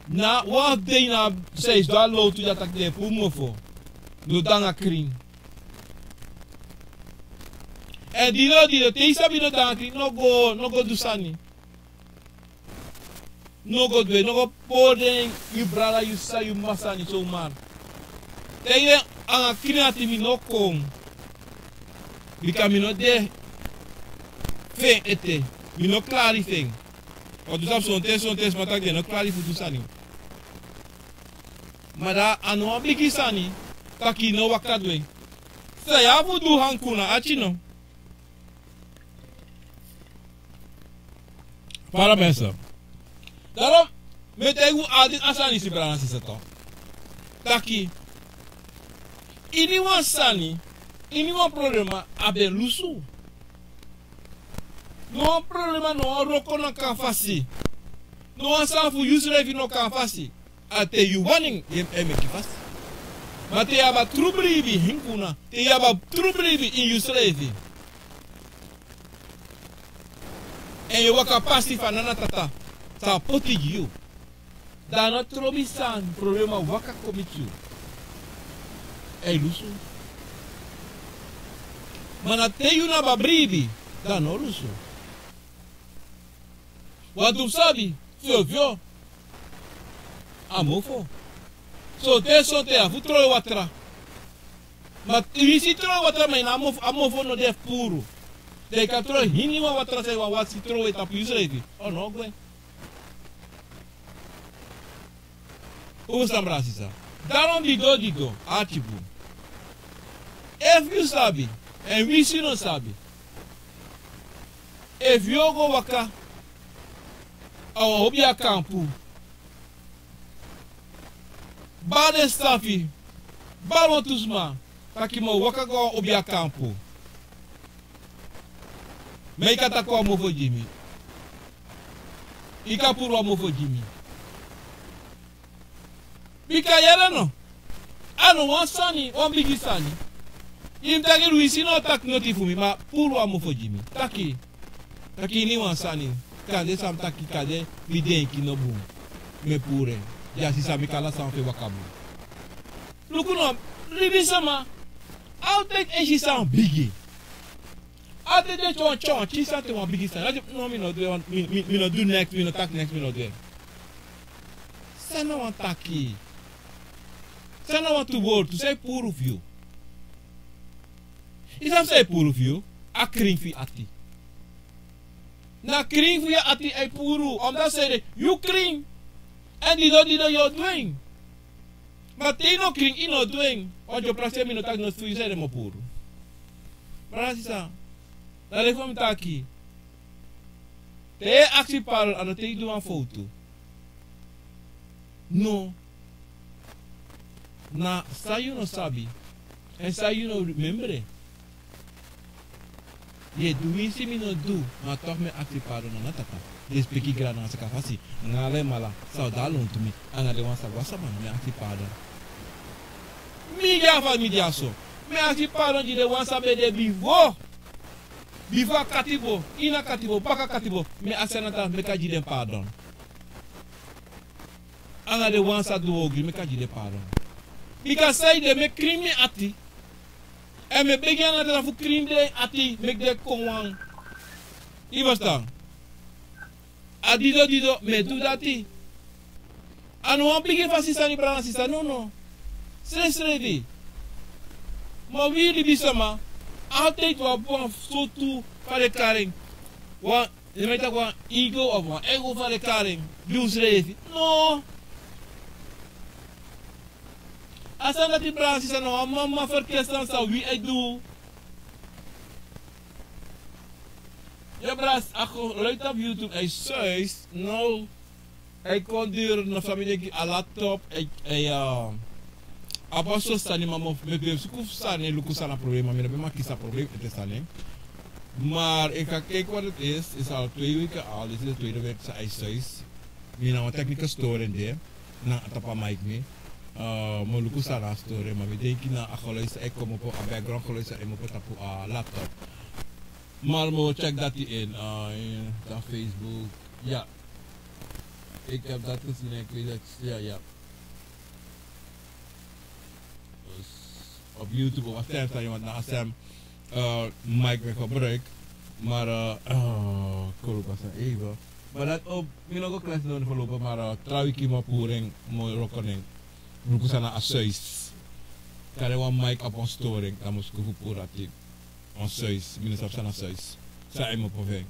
na wan dei na san e sidon a lowtu dya taki den e puru mofo. No de nanga krin. Èn didon didon, te yu sabi no de nanga krin, no go, no go du sani. No go du en, no go pori den yu brada, yu sisa, yu mama sani zomaar. Te yu de nanga krin ati, mi no kon. Bika mi no de fu en ete. Mi no klari fu en. Want yu sabi sonten, sonten sma taki den no klari fu du sani. Ma dan a no wan bigi sani. taki no waka du en. San yu abi fu du, hanku na ati no. Para mensen. Daarom mi e taigi un, ala disi a sani, si brada nanga sisa, taki iniwan sani, iniwan problema abi en lusu. No wan problema, no wan wroko no kan fasi. No wan sani fu yusrefi no kan fasi. A te yu wani en, yu e meki fasi. Ma te yu abi a tru bribi, hanku na, te yu abi a tru bribi ini yusrefi, èn yu e waka pasi fu a Nana Tata san a poti gi yu, dan a no trobi sani problema waka kon miti yu. A e lusu. Ma na te yu no abi a bribi, dan a no lusu. Wantu mus sabi, fyofyo a mofo. Sonten, sonten yu abi fu trowe watra. Ma winsi yu trowe watra, ma yu no abi a mofo, a mofo no de fu puru. Dan yu kan trowe iniwan watra san yu wani, winsi yu trowe tapu yusrefi, a no o gwe. Un mus sabi, brada sisa. Daarom dido, dido, ati bun. Efu yu sabi, èn winsi yu no sabi, efu yu o go waka a wan obiakampu, bari den safi, bari wantu sma, taki mi o waka go a wan obiakampu. Ma yu kan taki wan mofo gi mi. Yu kan puru wan mofo gi mi. Bika yere no. A no wan sani, wan bigi sani. Yu mus taki, Luisi no taki noti fu mi, ma puru wan mofo gi mi. Taki. Taki iniwan sani. Kande san mi taki, kande mi denki no bun, mi e puru en. Yu e si san mi kari san fu e waka bun. Luku no, libisama. Altijd e si san bigi. Altijd e tyon, tyon, tyon, san te wan bigi sani. Dati no, mi no du, mi, mi, mi no du neks, mi no taki neks, mi no du. San na wan taki. San na wantu wortu san e puru fu yu. Yu sabi san e puru fu yu? A krin fu yu ati. Na krin fu yu ati a e puru. Omdat san ede, yu krin. Èn dido, dido yu o du en. Ma te yu no krin, yu no du en. Wan dyo prakseri, mi no taki noti fu yu san ede mi o puru. Brada, sisa, na leki fa mi taki. Te yu e aksi pardon, a no te yu du wan fowtu. No. Na san yu no sabi. Èn san yu no memre. Yu e du winsi mi no du, ma toch mi e aksi pardon na Tata. Yu e speki grani nanga saka fasi. Nanga ala en mala, san o du a lontu mi. Anga den wan sa go a sama, mi e aksi pardon. Mi de a fa mi de a so. Mi e aksi pardon gi den wan san ben de bifo. Bifo a katibo, ini a katibo, baka katibo. Mi e aksi a Tata meki a gi den pardon. Anga den wan san du ogri, meki a gi den pardon. Bika san ede, mi e krin mi ati. Èn mi e begi a Tata fu krin den ati, meki den kon wan. Yu e ferstan? A dido dido mi e du dati. A no wan bigi fasi sani, brada, sisa, no, no. Srefsrefi. Ma wi libisama, altijd wi abi wan sortu fa den e kari en. Wan, den e taki wan ego of wan ego fa den e kari en. Gi unsrefi. No. A sani dati, brada, sisa, na wan mama ferkerstan san wi e du. Ya, brada, a geluid op YouTube, hij zuist. No. Hij kon duren, no, san mi denki, a laptop, hij, hij, eh, a pasa sani, ma mi o, mi ben suku sani, luku san na problema, mi no ben man kisi a problem ete sani. Maar ik ga kijken wat het is. Is al twee weken al, dit is de tweede week san hij zuist. Mi na wan technical storing de na tapu a mic mi. Eh, mi o luku san na a storing, ma mi denki na a geluid san e komopo, a background geluid san e komopo tapu a laptop. Maar mi o check dati in, eh, in dan Facebook. Ja. Ik heb dat gezien en ik weet dat, ja, ja. Dus op YouTube of wat zijn, zijn, want na a sem, eh, mic ben gebruik. Maar, eh, eh, koloku san even. Maar dat op, mi no go klas no verlopen, maar, eh, tra wiki mi o puru en, mi o wroko na en. Luku san na a suis. Kari wan mic op wan storing, dan mi o suku fu puru dati. Wan suis, mi no sabi san na suis. San e komopo fu en.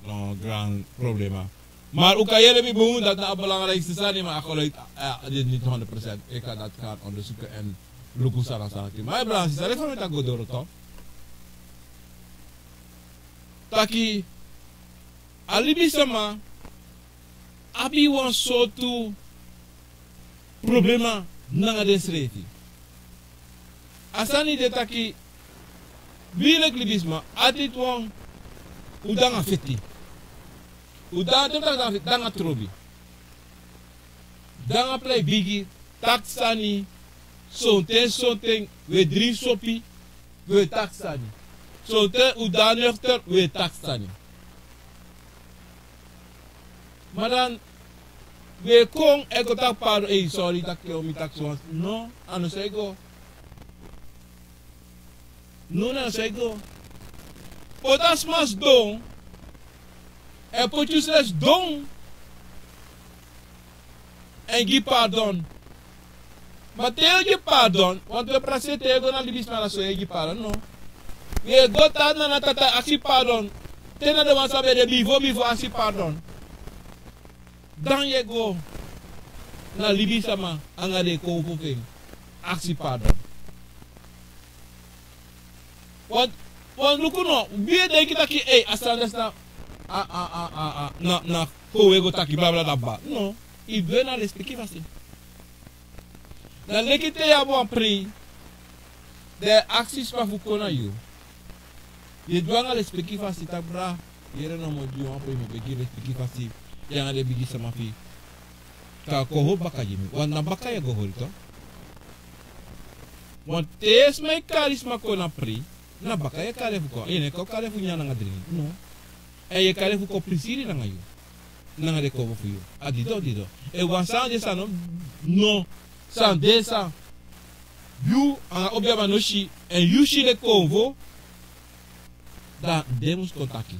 No gran problema. Maar un kan yere mi bun, dati na a belangrijkste sani, maar a geluid, eh, dit niet honderd procent. Ik ga dat gaan onderzoeken en luku san na sani. Ma e brada, sisa, leki fa mi taki go doro, toch. Taki a libisama abi wan sortu problema nanga densrefi. A sani de taki wi leki libisma atitwan un de nanga feti. Un de nanga feti, de nanga trobi, de nanga prei bigi, taki sani. Sonten, sonten un e dringi sopi, un e taki sani. Sonten un de nanga nokter, un e taki sani. Ma dan un e kon, e kon taki pardon, ei, sorry, taki, mi taki so wan. No, a no so e go. No, na so e go. Poti a sma sidon, èn poti yusrefi sidon, èn gi pardon. Ma te yu o gi pardon, want we prakseri te yu e go na libisma, na so yu e gi pardon, no. Yu e go tan na na tata aksi pardon. Te na den wan san ben de bifo bifo aksi pardon. Dan yu e go na libisama anga den konfo fu en aksi pardon. Want, want luku no, wi e denki taki, ei, a sani dati na, a, a, a, a, a, na, na kon wi e go taki, bla, bla, bla, bla. No, yu du en na lespeki fasi. Na leki te yu abi wan prei, dan yu e aksi sma fu kon na yu. Yu e du en anga lespeki fasi, taki bra, yere nomo, di wan prei, mi e begi lespeki fasi, yu anga den bigi sama fu yu. Kan kon hori baka gi mi. Want na baka yu e go hori, toch. Want te sma e kari sma kon na prei, na baka yu e kari en fu kon. Yu no e kon kari en fu nyan nanga dringi. No. Èn yu e kari en fu kon prisiri nanga yu. Nanga den konfo fu yu. A didon, didon. Èn wan sani de san no, no. San de san yu anga obiaman no si, èn yu si den konfo, dan den mus kon taki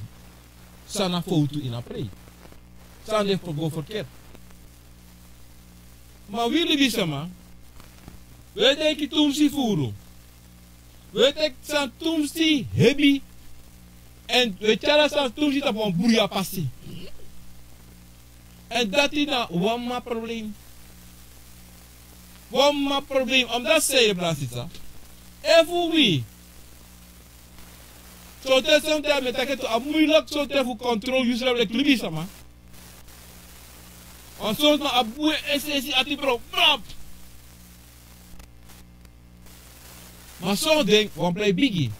san na fowtu ini a prei. San de fu go ferkert. Ma wi libisama, wi e denki tumsi furu. Wi e teki san tumsi hebi. Èn wi e tyari a san tumsi tapu wan bruya pasi. Èn dati na wan mama problem. Wan mama problem. Omdat sei, brada, sisa, efu wi, sonten, sonten, mi e taki tu, a muilek sonten fu control yusrefi leki libisama. Want son sma abi bun esi esi, ati bron, brap. Ma son den, wan prei bigi,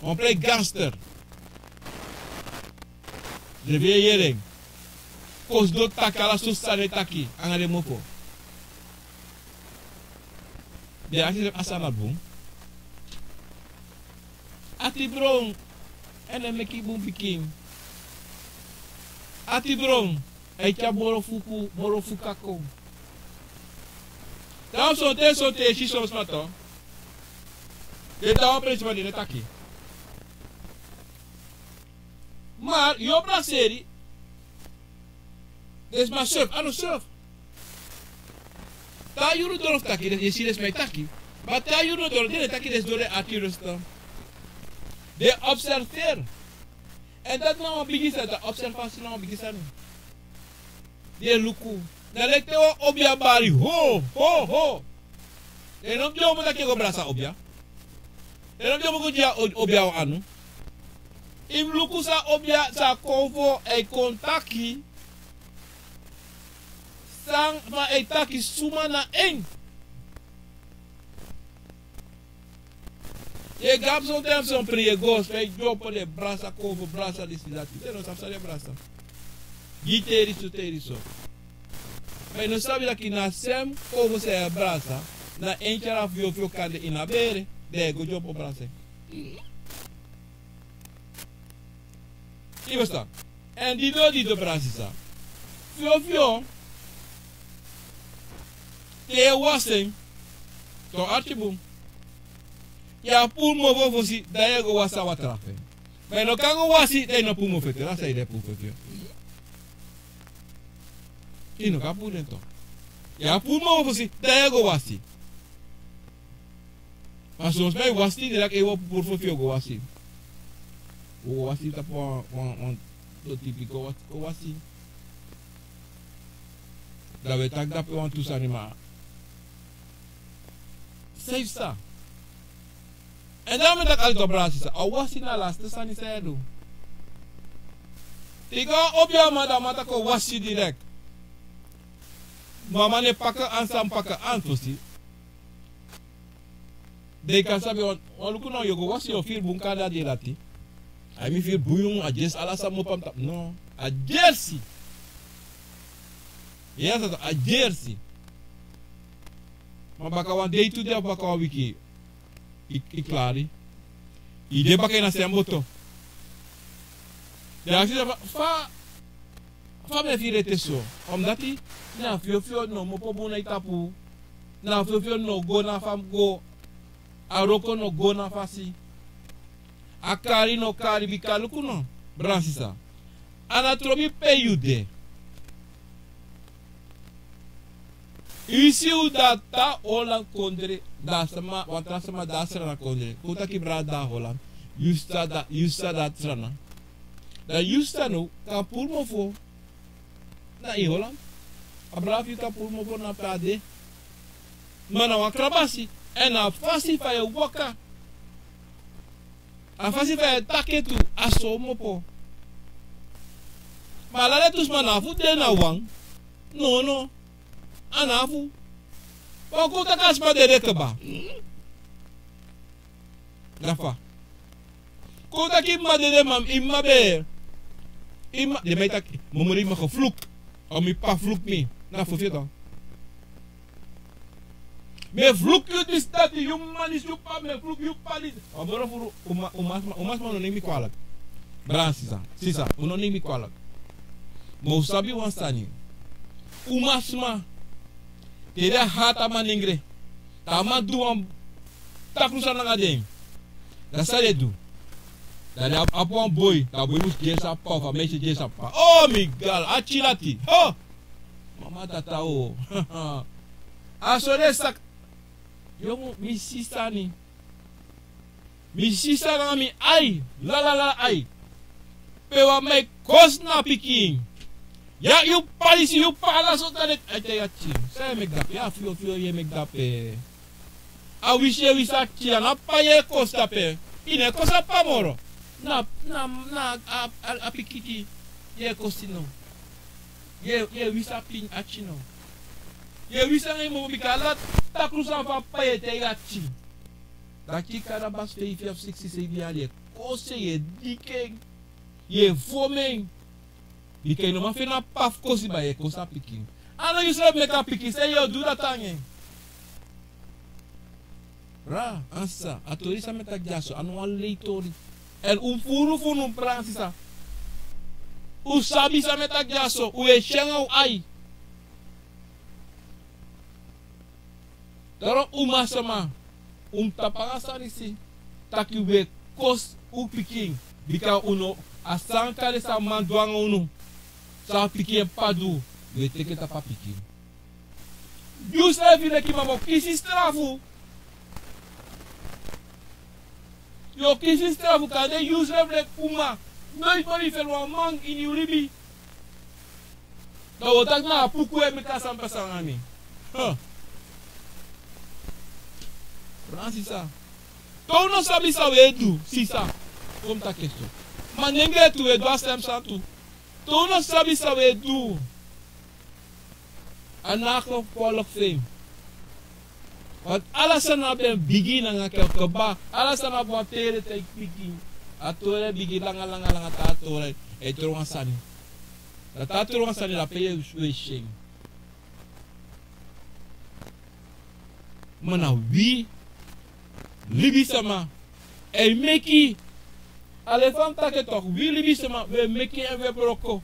wan prei gangster. Den ben e yere en. Kon sidon taki ala sortu sani e taki anga den mofo. Den e aksi den, a sani na bun? Ati bron, èn den meki bun pikin. Ati bron, a e tyari boro fuku, boro fuku kon. Dan sonten, sonten yu e si son sma, toch. Den tan wan prei sma, den no e taki. Ma yu o prakseri, den sma serve, a no serve. Te a yuru doro fu taki, den e si den sma e taki. Ma te a yuru no doro, den no e taki, den sidon, den ati rustig. Den e observeri. Èn dati na wan bigi sani, dati observasi na wan bigi sani. Den e luku. Na leki te wan obia bari, ho, ho, ho. Den no mus dyombo taki yu e go brasa obia. Den no mus dyombo go gi a o-, obia wan anu. Yu mus luku san obia, san a konfo e kon taki. San, ma e taki suma na en. Yu e go abi son ten fu son prei, yu e go, san yu dyombo, den brasa konfo, brasa disi, dati. Den no sabi san den brasa. Gi teri so, teri so. Ma yu no sabi taki na a sem konfo san yu e brasa, na en tyari a fyofyo kande ini a bere, dan yu e go dyombo brasa en. Yu e ferstan? Èn didon, didon, brada, sisa. Fyofyo, te yu e wasi en, toon arki bun. Yu e puru mofo fosi, dan yu e go wasi a watra fu en. Ma yu no kan go wasi, dan yu no puru mofo ete, dan san yu de puru fyofyo? Yu no kan puru den, toch. Yu e puru mofo fosi, dan yu e go wasi. Ma son sma e wasi, den e taki, ei, wi o puru fyofyo go wasi. Wi o go wasi tapu wan, wan, wan doti, wi go wasi, go wasi. Dan wi e taki drape wantu sani, ma San yu psa? Èn dan mi e taki aliki, brada, sisa, a wasi na a laste sani san yu e du. Te yu go opo yu mama, dan a mama taki a wasi yu direkt. Mama no e paka an san mus paka an fosi. Den kan sabi wan, wan luku now, yu o go wasi, yu o firi bun kande a dei dati. Ai, mi firi bun, a gersi, ala san mi opo na mi tapu. No, a gersi. Yu e yere, a gersi. Ma baka wan dei, tu dei, baka wan wiki, yu, yu klari. Yu de baka ini a sem boto. Den aksi fa, fa, fa mi e firi ete so. Omdati na fyofyo no mus opo bun na yu tapu. Na fyofyo no go na fa mus go. A wroko no go na fasi. A kari no kari, bika luku no, brada, sisa. A na trobi pe yu de. Yu si, yu dati a Holland kondre, dan sama, wan tra sama de a Sranan kondre. Kon taki brada de a Holland. Yu sa de, yu sa de a Sranan. Dan yu sa now kan puru mofo. Na ini Holland. A brada fu yu kan puru mofo na pe a de. Ma na wan krabasi. Èn a fasi fa yu e waka. A fasi fa yu e taki tu, a so mus opo. Ma ala den tu sma na fu de na wan. No, no. A na fu. Wan kon taki a sma dede kaba. Gafa. Kon taki yu mama dede, ma yu mama ben. Yu mama, den man e taki, mi moro yu mama geflukt. O mi p'pa fluku mi. Na fu fita. Mi e fluku yu disi dati, yu mama disi, yu p'pa, mi e fluku yu p'pa disi. O boro furu, un ma, un ma sma, un ma sma no neem mi kwalijk. Brada, sisa, sisa, un no neem mi kwalijk. Ma un sabi wan sani. Un ma sma. Te den e hati a manengre. Te a man du wan takru sani nanga den. Dan san den e du? Dan den abi, abi wan boi, dan a boi mus gersi a p'pa, of a meisje gersi a p'pa. O mi gal, a tyari dati. Ho! Mama, tata o. A so den e saka. Yu mu, mi si sani. Mi si sani nanga mi ai, lalala ai. Pe wan mama e kosi na pikin. Ya, yu p'pa disi, yu p'pa ala so tan den e taigi a pikin. San yu e meki dape, ya, fyofyo yu e meki dape. A wisi yu e wisi a pikin, a na p'pa yu e kosi dape. Yu no e kosi a p'pa moro. Na, na, na a, a, a pikin yu e kosi no. Yu e, yu e wisi a pikin, a pikin no. Yu e wisi nanga yu mumu, bika ala takru sani fu a p'pa yu e taigi a pikin. Dati kan de basi feifi of siksi, seibi yari, yu e kosi en, yu e diki en, yu e fon en. Bika yu no man feni a p'pa fu kosi, ma yu e kosi a pikin. A no yusrefi meki a pikin, san yu o du dati nanga en? Brada, sisa, a tori san mi e taki dyaso, a no wan lei tori. Èn un furu fu unu, brada, sisa. Un sabi san mi e taki dyaso, un e si nanga un ai. Daarom un ma sama, un mu tapu nanga sani disi, taki un e kosi un pikin, bika un no, a sani kande san man du nanga unu, san a pikin en p'pa du, un e teki en tapu a pikin. Yusrefi leki mama o kisi strafu. Yu o kisi strafu, kande yusrefi leki uma. Noiti moro yu feni wan man ini yu libi. Dan un o taki na a puku e meki a sani pasa nanga mi. Huh. Brada, sisa. Te un no sabi san un e du, sisa. Kon mi taki en so. Ma nengre tu un e du a sem sani tu. Te un no sabi san un e du. A no a gevolg fu en. Want ala sani abi en bigin nanga kaba. Ala sani abi wan tori, te yu bigin. A tori e bigin langa, langa, langa, te a tori e tron wan sani. Dan te a tron wan sani, dan pe yu e si en. Ma na wi libisama e meki. Ala fa mi taki en toch, wi libisama, wi e meki en, wi e broko.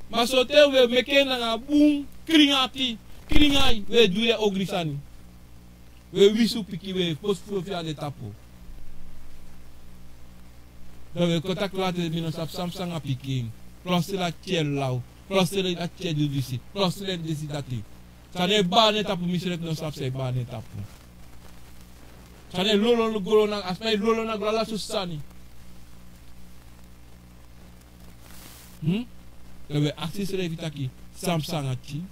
Ma sonten wi e meki en nanga bun krin ati, krin ai, wi e du den ogri sani. Wi e wisi un pikin, wi e poti fyofyo na den tapu. Dan wi e kon taki lati, mi no sabi san mi psa nanga pikin. Plotseling a tyari law, plotseling a tyari du disi, plotseling disi dati. San e bari na en tapu, misrefi no sabi san e bari na en tapu. San e lolo na gron, a sma e lolo na gron, ala sortu sani. Hmm? Dan wi e aksi yusrefi taki san mi psa nanga pikin.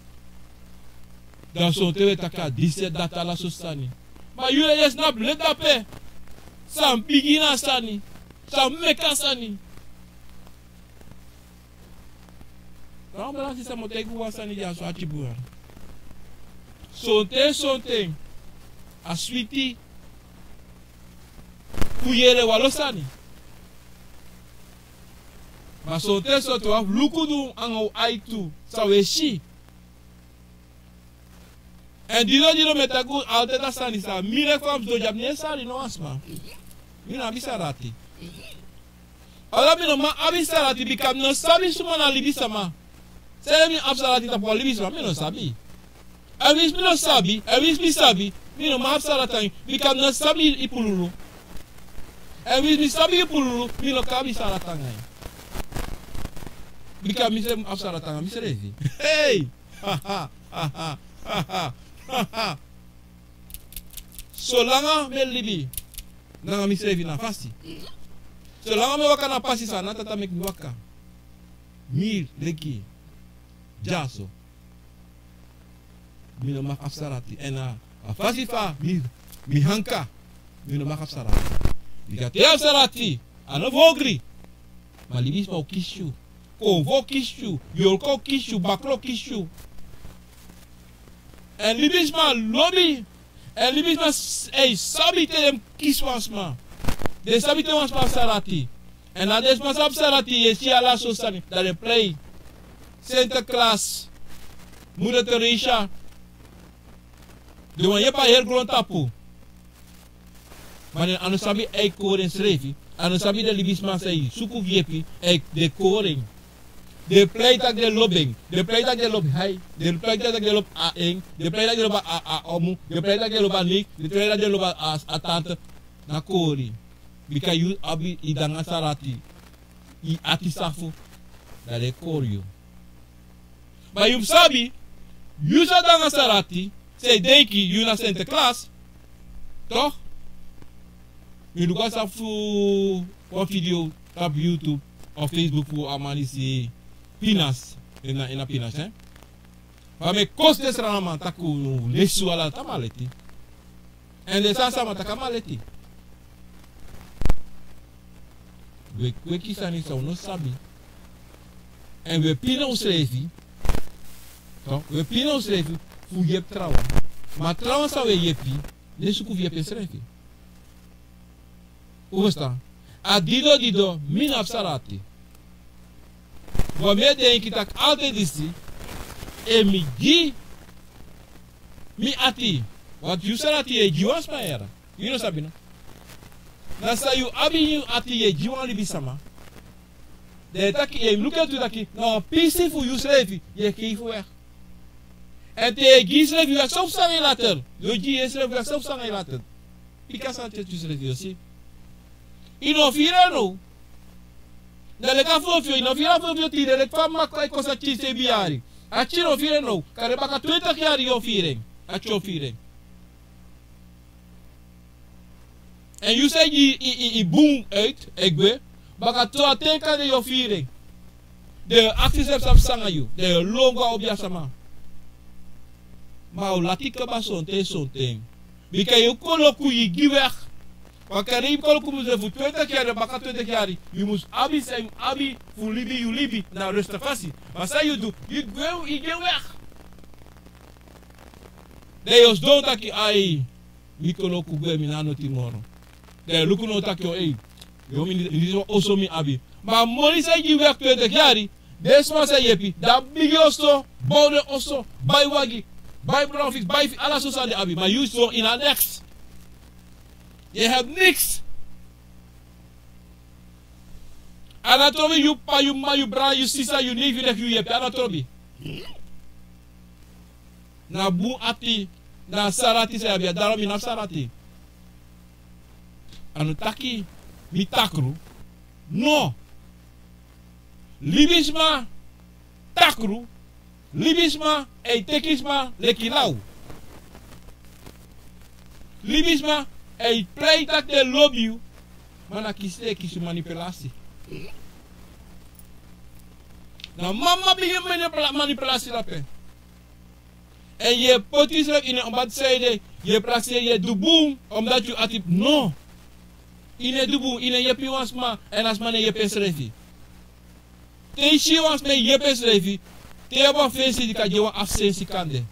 Dan sonten wi e taki a disi, dati, ala sortu sani. Ma yu e snapu leti dape. San bigi na a sani. San meki a sani. Brada, brada, sisa, mi o taigi wan sani dya so, ati bun. Sonten, sonten a switi fu yere wan lo sani. Ma sonten, sonten wi abi luku du anga un ai tu san wi e si. Èn didon, didon mi e taki un altijd a sani san mi leki fa mi sidon dyaso, mi no e sari no wan sma. Mi no abi sarati. Ala mi no man abi sarati bika mi no sabi suma na libisama. Sanede mi abi sarati tapu wan libisama, mi no sabi. Èn winsi mi no sabi, èn winsi mi sabi, mi no man abi sarati anga yu bika mi no sabi yu pululu. Èn winsi mi sabi yu pululu, mi no kan abi sarati anga yu. Bika mi srefi abi sarati anga misrefi. Hei! Solanga mi e libi nanga misrefi na fasi. Solanga mi e waka na pasi san na Tata meki mi waka. Mi leki dyaso. Mi no man abi sarati. Èn na a fasi fa mi, mi hanka. Mi no man abi sarati. Bika te yu abi sarati, a no fu ogri. Ma libisma o kisi yu. Konfo o kisi yu. Yorka o kisi yu. Bakra o kisi yu. Èn libisma lobi. Èn libisma e sabi te den kisi wan sma. Den sabi te wan sma abi sarati. Èn na den sma san abi sarati, yu e si ala sortu sani, dan den prei. Sinterklaas, Moeder Teresa. Den wani yepi a heri grontapu. Ma den a no sabi e kori ensrefi. A no sabi den libisma san e suku fu yepi, e, den kori en. Den prei taki den lobi en. Den prei taki den lobi hai. Den prei taki den lobi a en. Den prei taki den lobi a, a omu. Den prei taki den lobi a nik. Den prei taki den lobi a, a, a tante. Na kori. Bika yu abi, yu de nanga sarati. Yu ati safu. Dan den e kori yu. Ma yu mus sabi, yu san de nanga sarati, san e denki yu na Sinterklaas. Toch? Mi luku a safu wan video tapu YouTube of Facebook fu a man disi Pinas, ini a, ini a Pinas, hè? Fa mi e kosi den Sranan man taki un lesu ala, tapu mi leti. Èn den sani san mi taki, mi leti. Wi e kweki sani san un no sabi. Èn wi e pina unsrefi. Toch, wi e pina unsrefi fu yepi trawan. Ma trawan san wi e yepi, no e suku fu yepi ensrefi. Un ferstan? A didon didon, mi no abi sarati. Wan mi e denki taki altijd disi, efu mi gi mi ati, want yu sarati yu e gi wan sma, yere. Yu no sabi no? Na san yu abi ini yu ati yu e gi wan libisama. Dan yu e taki, yu e luku en tu taki na wan pisi fu yusrefi yu e geef weg. Èn te yu e gi yusrefi weg, san o psa nanga yu later? Yu o gi yusrefi weg, san o psa nanga yu later? Piki a sani te yusrefi, yu o si. Yu no o firi en now. Dan leki a fofio, yu no o firi a fofio tide, leki fa mama e kosi a pikin seibin yari. A pikin no o firi en now. Kande baka twenti yari yu o firi en. A pikin o firi en. Èn yu san e gi yu, yu, yu bun uit, e gwe, baka twalufu ten kande yu o firi en. Den e aksi srefi san o psa nanga yu, den e lon go a obiasama. Ma a o lati kaba sonten sonten. Bika yu koloku yu gi weg. Wan kari yu koloku mus de fu twenti yari, baka twenti yari, yu mus abi san yu mus abi fu libi yu libi na rustfasi. Ma san yu du, yu gwe, yu gi en weg. Dan yu o sidon taki ai, mi koloku gwe, mi no abi noti moro. Dan yu luku now taki o ei, yu o mi, mi disi wan oso mi abi. Ma a moni san yu gi weg twenti yari, den sma san yu yepi, dan bigi oso, bow den oso, bai wagi, bai brown fiks, bai fi, ala sortu sani den abi. Ma yu sidon ini a niks. Yu e hebi niks. A no trobi yu p'pa, yu m'ma, yu brada, yu sisa, yu neef, yu neef, yu yepi, a no trobi. Na bun ati, na sarati san yu abi, a daro mi no abi sarati. A no taki mi takru. No. Libisma takru. Libisma e teki sma leki law. Libisma e prei taki den lobi yu. Ma na kisi den e kisi manipulasi. Na mama bigi manipula-, manipulasi dape. Èn yu e poti yusrefi ini wan bad saide, Yu e prakseri, yu e du bun, omdat yu ati no. Yu no e du bun, yu no e yepi wan sma, èn a sma no e yepi ensrefi. Te yu si wan sma e yepi ensrefi, te yu abi wan fensi, di kan gi en wan afu sensi kande.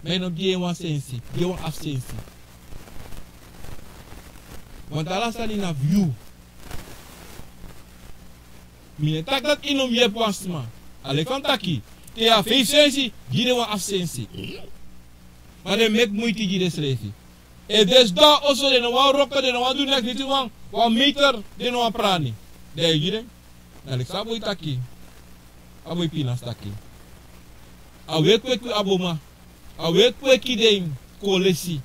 Ma yu no gi en wan sensi, gi en wan afu sensi. Want ala sani na fu yu. Mi no e taki dati yu no mus yepi wan sma. A leki fa mi taki, te yu abi feifi sensi, gi den wan afu sensi. Ma den meki muiti gi densrefi. Efu den sidon a oso, den no wani wroko, den no wani du neks, niti wan, wan meter den no wani prani. Dan yu gi den. Na leki san a boi taki. A boi Pinas taki. A weki weki aboma. A weki weki den kon lesi.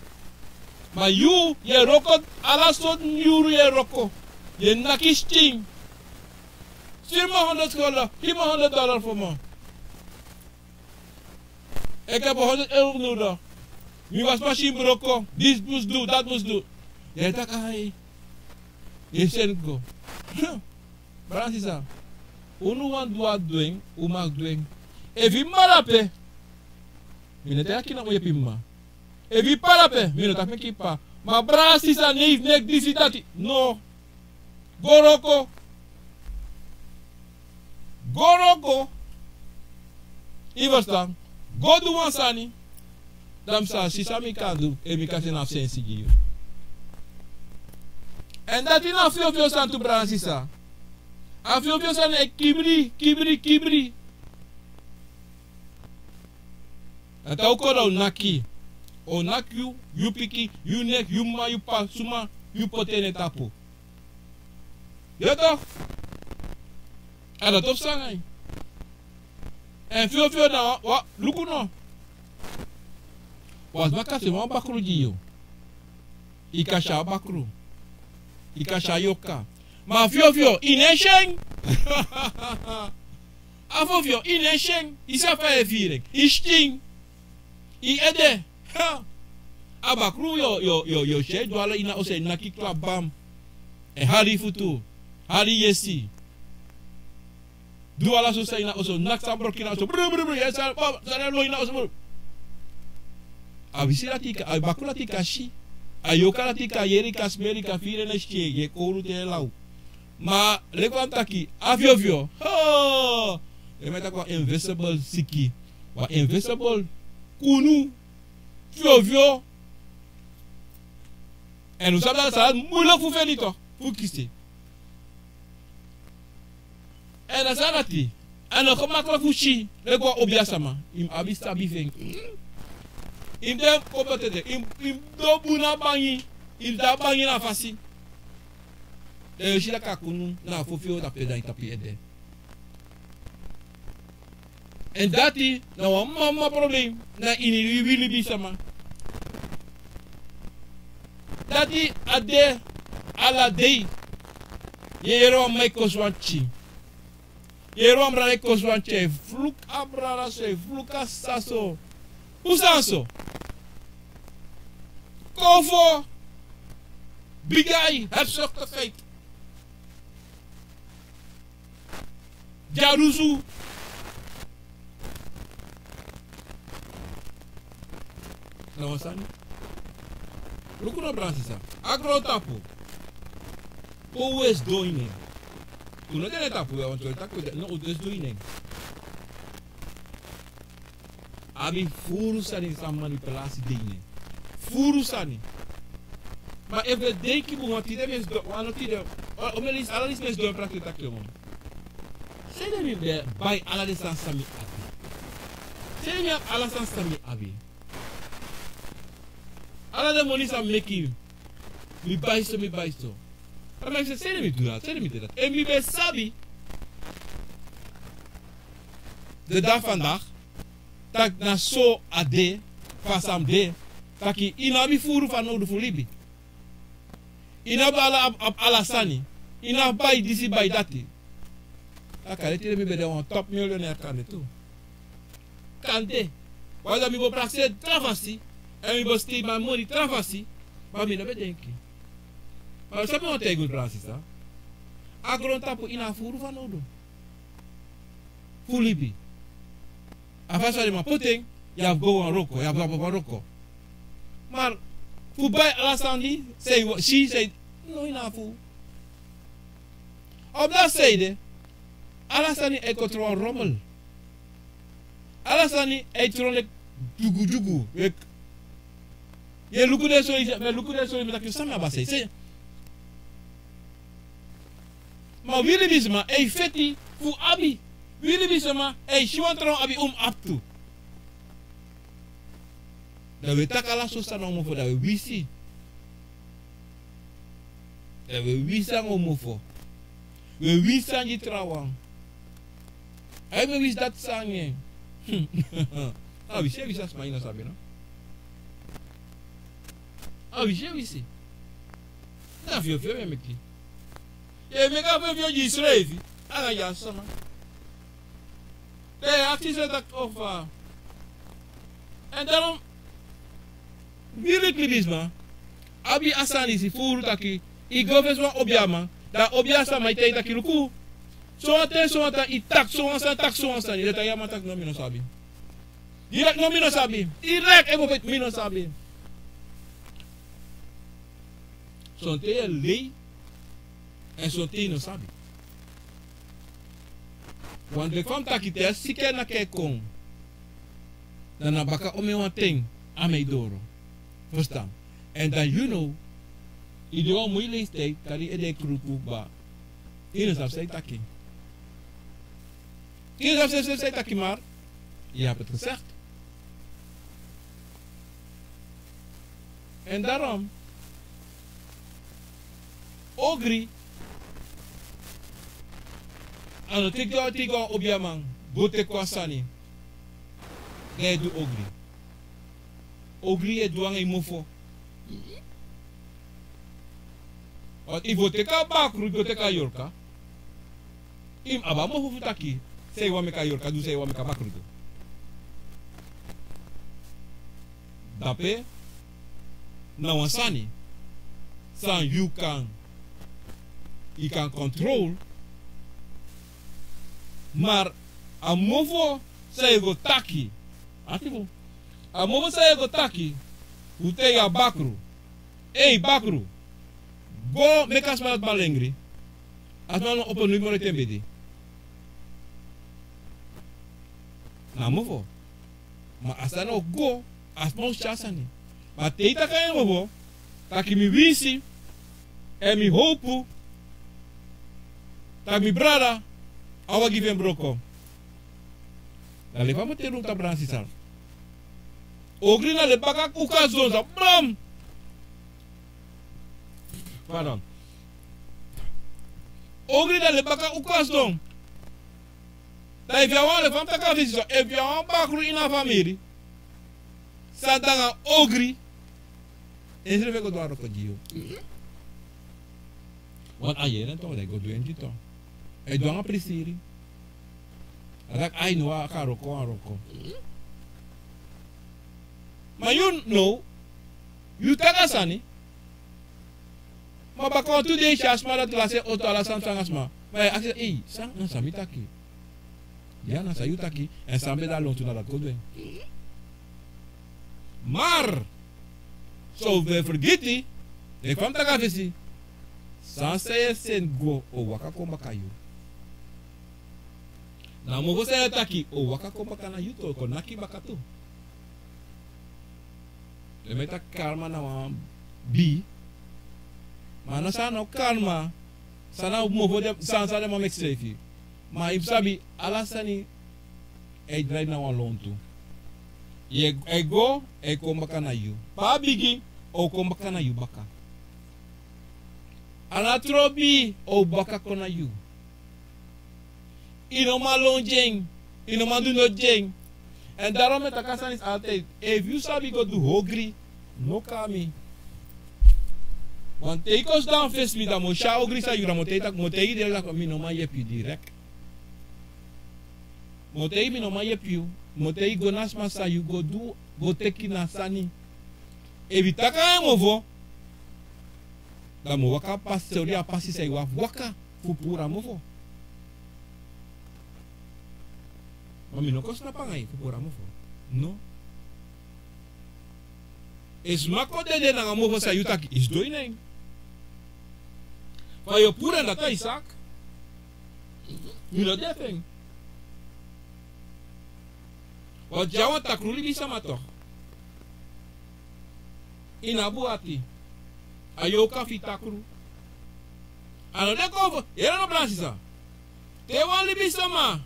Ma yu, yu e wroko, ala sortu yuru yu e wroko. Yu e naki skin. Stuur me honderd gulden, geef me honderd dollar voor me. Ik heb honderd euro nodig. Mi wasi masini broko, disi mus du, dati mus du. Yu e taki ai. Yu e seni go. Brada sisa, unu wani du a dwengi, un mag dwengi. Efu yu mma de ape, mi no e taki na un yepi mma. Efu yu p'pa de ape, mi no taki meki yu p'pa. Ma brada sisa, neef, nek, disi, dati, no. Go wroko. Go wroko. Yu ferstan? Go du wan sani. Dan mi sa si san mi kan du, efu mi kan seni afu sensi gi yu. Èn dati na a fyofyo sani tu, brada sisa. A fyofyo sani e kibri, kibri, kibri. A tan un kon dan un naki. Un o naki yu, yu pikin, yu nek, yu mma, yu p'pa, suma yu poti en na en tapu. Yu e taki, a dati o psa nanga yu. Èn fyofyo na wan, wan, luku no. Wan sma kan seni wan bakru gi yu. Yu kan si a bakru. Yu kan si a yorka. Ma a fyofyo, yu no e si en. A fyofyo, yu no e si en. Yu sabi fa yu e firi en. Yu skin. Yu ede. Ha! A bakru yu o, yu o, yu o, yu o si en e du ala ini a oso, e naki, klap, bam. E hali yu futu. Hali yu yesi. Du ala sortu sani ini a oso, naki san broko ini a oso, bru, bru, bru, yu e si san, san e lon ini a oso, bru. A wisi dati yu kan, a bakru dati yu kan si. A yorka dati yu kan yere, yu kan smeri, yu kan firi en na yu skin, yu e kowru te yu e law. Ma leki fa mi taki, a fyofyo, ho! Yu e taki wan invisible siki, wan invisible kunu, fyofyo. Èn un sabi dati a sani moeilijk fu feni toch, fu kisi. Èn a sani dati, a no gemakkelijk fu si, leki wan obia sama. Yu mus abi sabi fu en. Yu mus de kon betete, yu mus, yu mus du bun na bangi, yu mus de a bangi na a fasi. Dan yu o si leki a kunu na a fyofyo tapu, dan yu tapu yu ede. Èn dati na wan mama problem na ini wi, wi libisama. Dati a de ala dei. Yu e yere wan mama e kosi wan pikin. Yu e yere wan brada e kosi wan pikin. Yu e fluku a brada so, yu e fluku a sisa so. Un sani so? Kofo. Bigi ai, hebzuchtigheid. Dyarusu. Na wan sani. Luku no, brada sisa. A grontapu. Pe un e sidon ini en. Un no de na en tapu, ya, want un e taki, no, un e sidon ini en. Abi furu sani san manipulasi de ini en. Furu sani. Ma efu wi e denki bun, wan tide mi e sidon, wan tide, o, o mi e leisi, ala disi mi e sidon e prakseri taki, man. Sanede mi ben bai ala den sani san mi abi? Sanede mi abi ala sani san mi abi? Ala den moni san mi meki, mi bai so, mi bai so. A meki san, sanede mi du dati, sanede mi du dati? Efu mi ben sabi den dei fu vandaag, taki na so a de, fa san de, taki yu no abi furu fanowdu fu libi. Yu no abi ala, abi, abi ala sani. Yu no abi bai disi, bai dati. A kande tide mi ben de wan top miljonair kande tu. Kande. Wan dei mi bo prakseri tra fasi. Èn mi bo stei mi moni tra fasi. Ma mi no ben denki. Ma san mi wani taigi unu, brada sisa. A grontapu yu no abi furu fanowdu fu libi. A fasi san den man poti en, yu abi go wan wroko, yu abi go wan wroko. Ma fu bai ala sani san yu si san yu no ini a fu. Op dati seide ala sani e kon tron wan romel. Ala sani e tron leki dyugudyugu. Yu e luku den soi yu e luku den soi yu mi taki san mi abi a sei sei. Ma wi libisma e feti fu abi. Wi libisma e si wan tron abi un mus abi tu. Dan wi e taki ala so sani na un mofo dan wi e wisi. Dan wi e wisi nanga un mofo. Wi e wisi san gi trawan. Ai wi e wisi dati san gi en. A wisi e wisi a sma yu no sabi no. A wisi e wisi. Na fyofyo wi e meki. Yu e meki a fyofyo gi yusrefi anga gi a sma. Dan yu e aksi yusrefi taki ofa. Èn darom wi leki libisma abi a sani disi furu taki yu go fesi wan obiaman dan a obiaman e taigi taki luku. Sowan ten sowan tan yu taki sowan sani taki sowan sani den taigi a man taki no mi no sabi. Direk no mi no sabi. Direk en go feti mi no sabi. Sonten yu e lei. Èn sonten yu no sabi. Wan deki fa mi taki te a siki en naki e kon. Dan na baka omen wan ten a mi e doro. Ferstan? Èn dan yu no yu de wan moi leisi te yu kari yu ede e kruku kba. Yu no sabi san yu taki. Yu no sabi san yu taki mar yu habi eti gesegti. Èn darom ogri a no teki wan teki wan obiaman go teki wan sani. Dan yu e du ogri. Ogri yu e du anga yu mofo. Efu yu o teki a bakru yu go teki a yorka. Yu mus abi a mofo fu taki san yu wani meki a yorka du san yu wani meki a bakru du. Dape na wan sani san yu kan yu kan kontrol. Mar a mofo san yu go taki a mofo san yu go taki fu taigi a bakru. Ei bakru go meki a sma dati malengri. A sma no opo nui moro ete en bedi. Na a mofo ma a sani o go a sma o si a sani. Ma te yu taki a en mofo taki mi winsi èn mi howpu taki mi brada a wagi fu en broko. Dan lefa mi o teri un tapu dan sisa. Ogri na lebi baka uka zon sa blam. Pardon. Ogri na lebi baka uka zon. Dan efu yu a wan lefa mi taki a fesi so efu yu a wan bakru ini a famiri san de nanga ogri. Ensrefi e go du a wroko gi yu. Wan a yere en tongo dan e go du en gi tongo e du anga prisiri. A taki ai no waka a wroko wan wroko. Ma yu no yu taki a sani. Ma baka wantu dei si a sma dati lasi en oto ala sani san a sma. Ma yu e aksi en ei san na san mi taki. Ya na san yu taki èn san ben de a lontu na dati go du en. Mar so fu e fergiti leki fa mi taki a fesi. San san yu e seni go o waka kon baka yu. Na a mofo san yu e taki o waka kon baka na yu tu o kon naki baka tu. Den mi e taki karma na wan bii. Ma a no san a no karma. San na mofo den san san den man meki srefi. Ma yu mus sabi ala sani e drai na wan lontu. Yu e go e kon baka na yu. Pe a bigi o kon baka na yu baka. A na tron bii o baka kon na yu. Yu no man lon gi en. Yu no man du noti gi en. Èn darom mi e taki a sani disi altide efu yu sabi go du ogri no kon na mi. Wan te yu kon sidon a fesi mi dan mi o si a ogri san yu dan mi o taigi yu direk dati mi no man yepi yu direk. Mi o taigi mi no man yepi yu. Mi o taigi go na sma san yu go du go teki na sani. Efu yu taki nanga en mofo dan mi o waka pasi sori a pasi san yu wani fu waka fu puru a mofo. Ma mi no kon snapu nanga yu fu puru a mofo. No. E sma kon dede nanga mofo san yu taki yu sidon ini en. Fa yu o puru en dati a yu saki. Mi no de fu en. Wan dyawan takru libisama tok'. Ini a bun ati. A yoka fu yu takru. A no de kon fu yere no bran sisa. Te wan libisama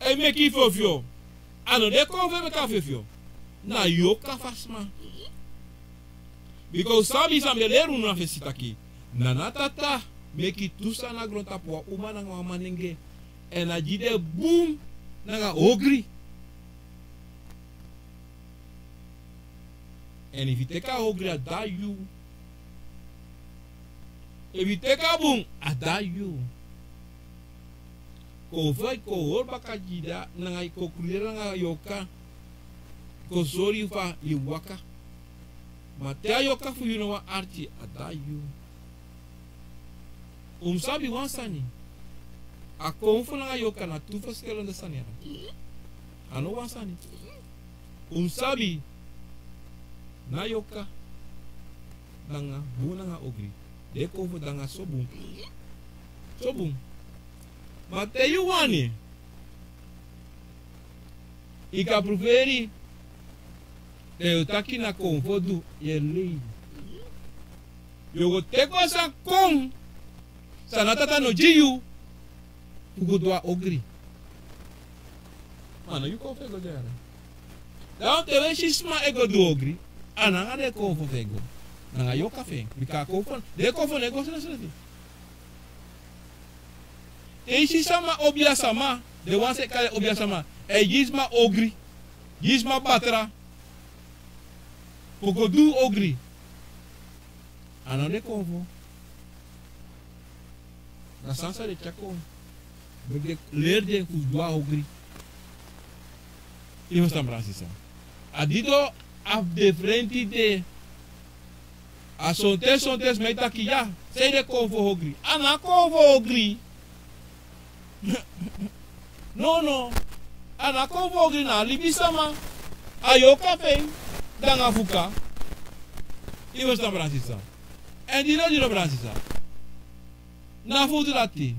e meki yu fyofyo. A no de kon fu e meki a fyofyo. Na yoka fu a sma. Bika un sabi san mi e leri unu na fesi taki, nana tata meki tu sani na grontapu, wan uma nanga wan manenge. Èn a gi den bun nanga ogri. Èn efu yu teki a ogri a de na yu. Efu yu teki a bun a de na yu. Kon fu yu kon hori baka gi yu dati nanga yu kon kruderi nanga yoka. Kon sori yu fa yu waka. Ma te a yoka fu yu no wan arki a de na yu. Un mus sabi wan sani. A konfo nanga yoka na tu ferskelende sani ya. A no wan sani. Un mus sabi na yoka nanga bun nanga ogri. Den konfo de nanga so bun. So bun. Ma te yu wani, yu kan pruferi. Dan yu o taki na konfo du, yu e lei. Yu o go teki wan sani kon san na tata no gi yu fu go du a ogri. Ma na yu konfo e go du a ogri. Dan te wi e si sma e go du ogri, a nanga den konfo fu en go. Nanga yoka fu en. Bika a konfo, den konfo no e go srefsrefi. Te yu si sama obiasama, den wan san e kari obiasama, e gi sma ogri, gi sma batra, fu go du ogri. A no de konfo. Na sani san den tyari kon. Meki den leri den fu du a ogri. Yu ferstan, brada sisa? A didon abi den frenti de. A sonten sonten sma e taki ya, san ede konfo ogri? A no a konfo ogri. Nono. A no a konfo ogri, na a libisama. A yoka fu en nanga fuka. Yu ferstan, brada sisa? Èn didon didon, brada sisa, na fu du dati.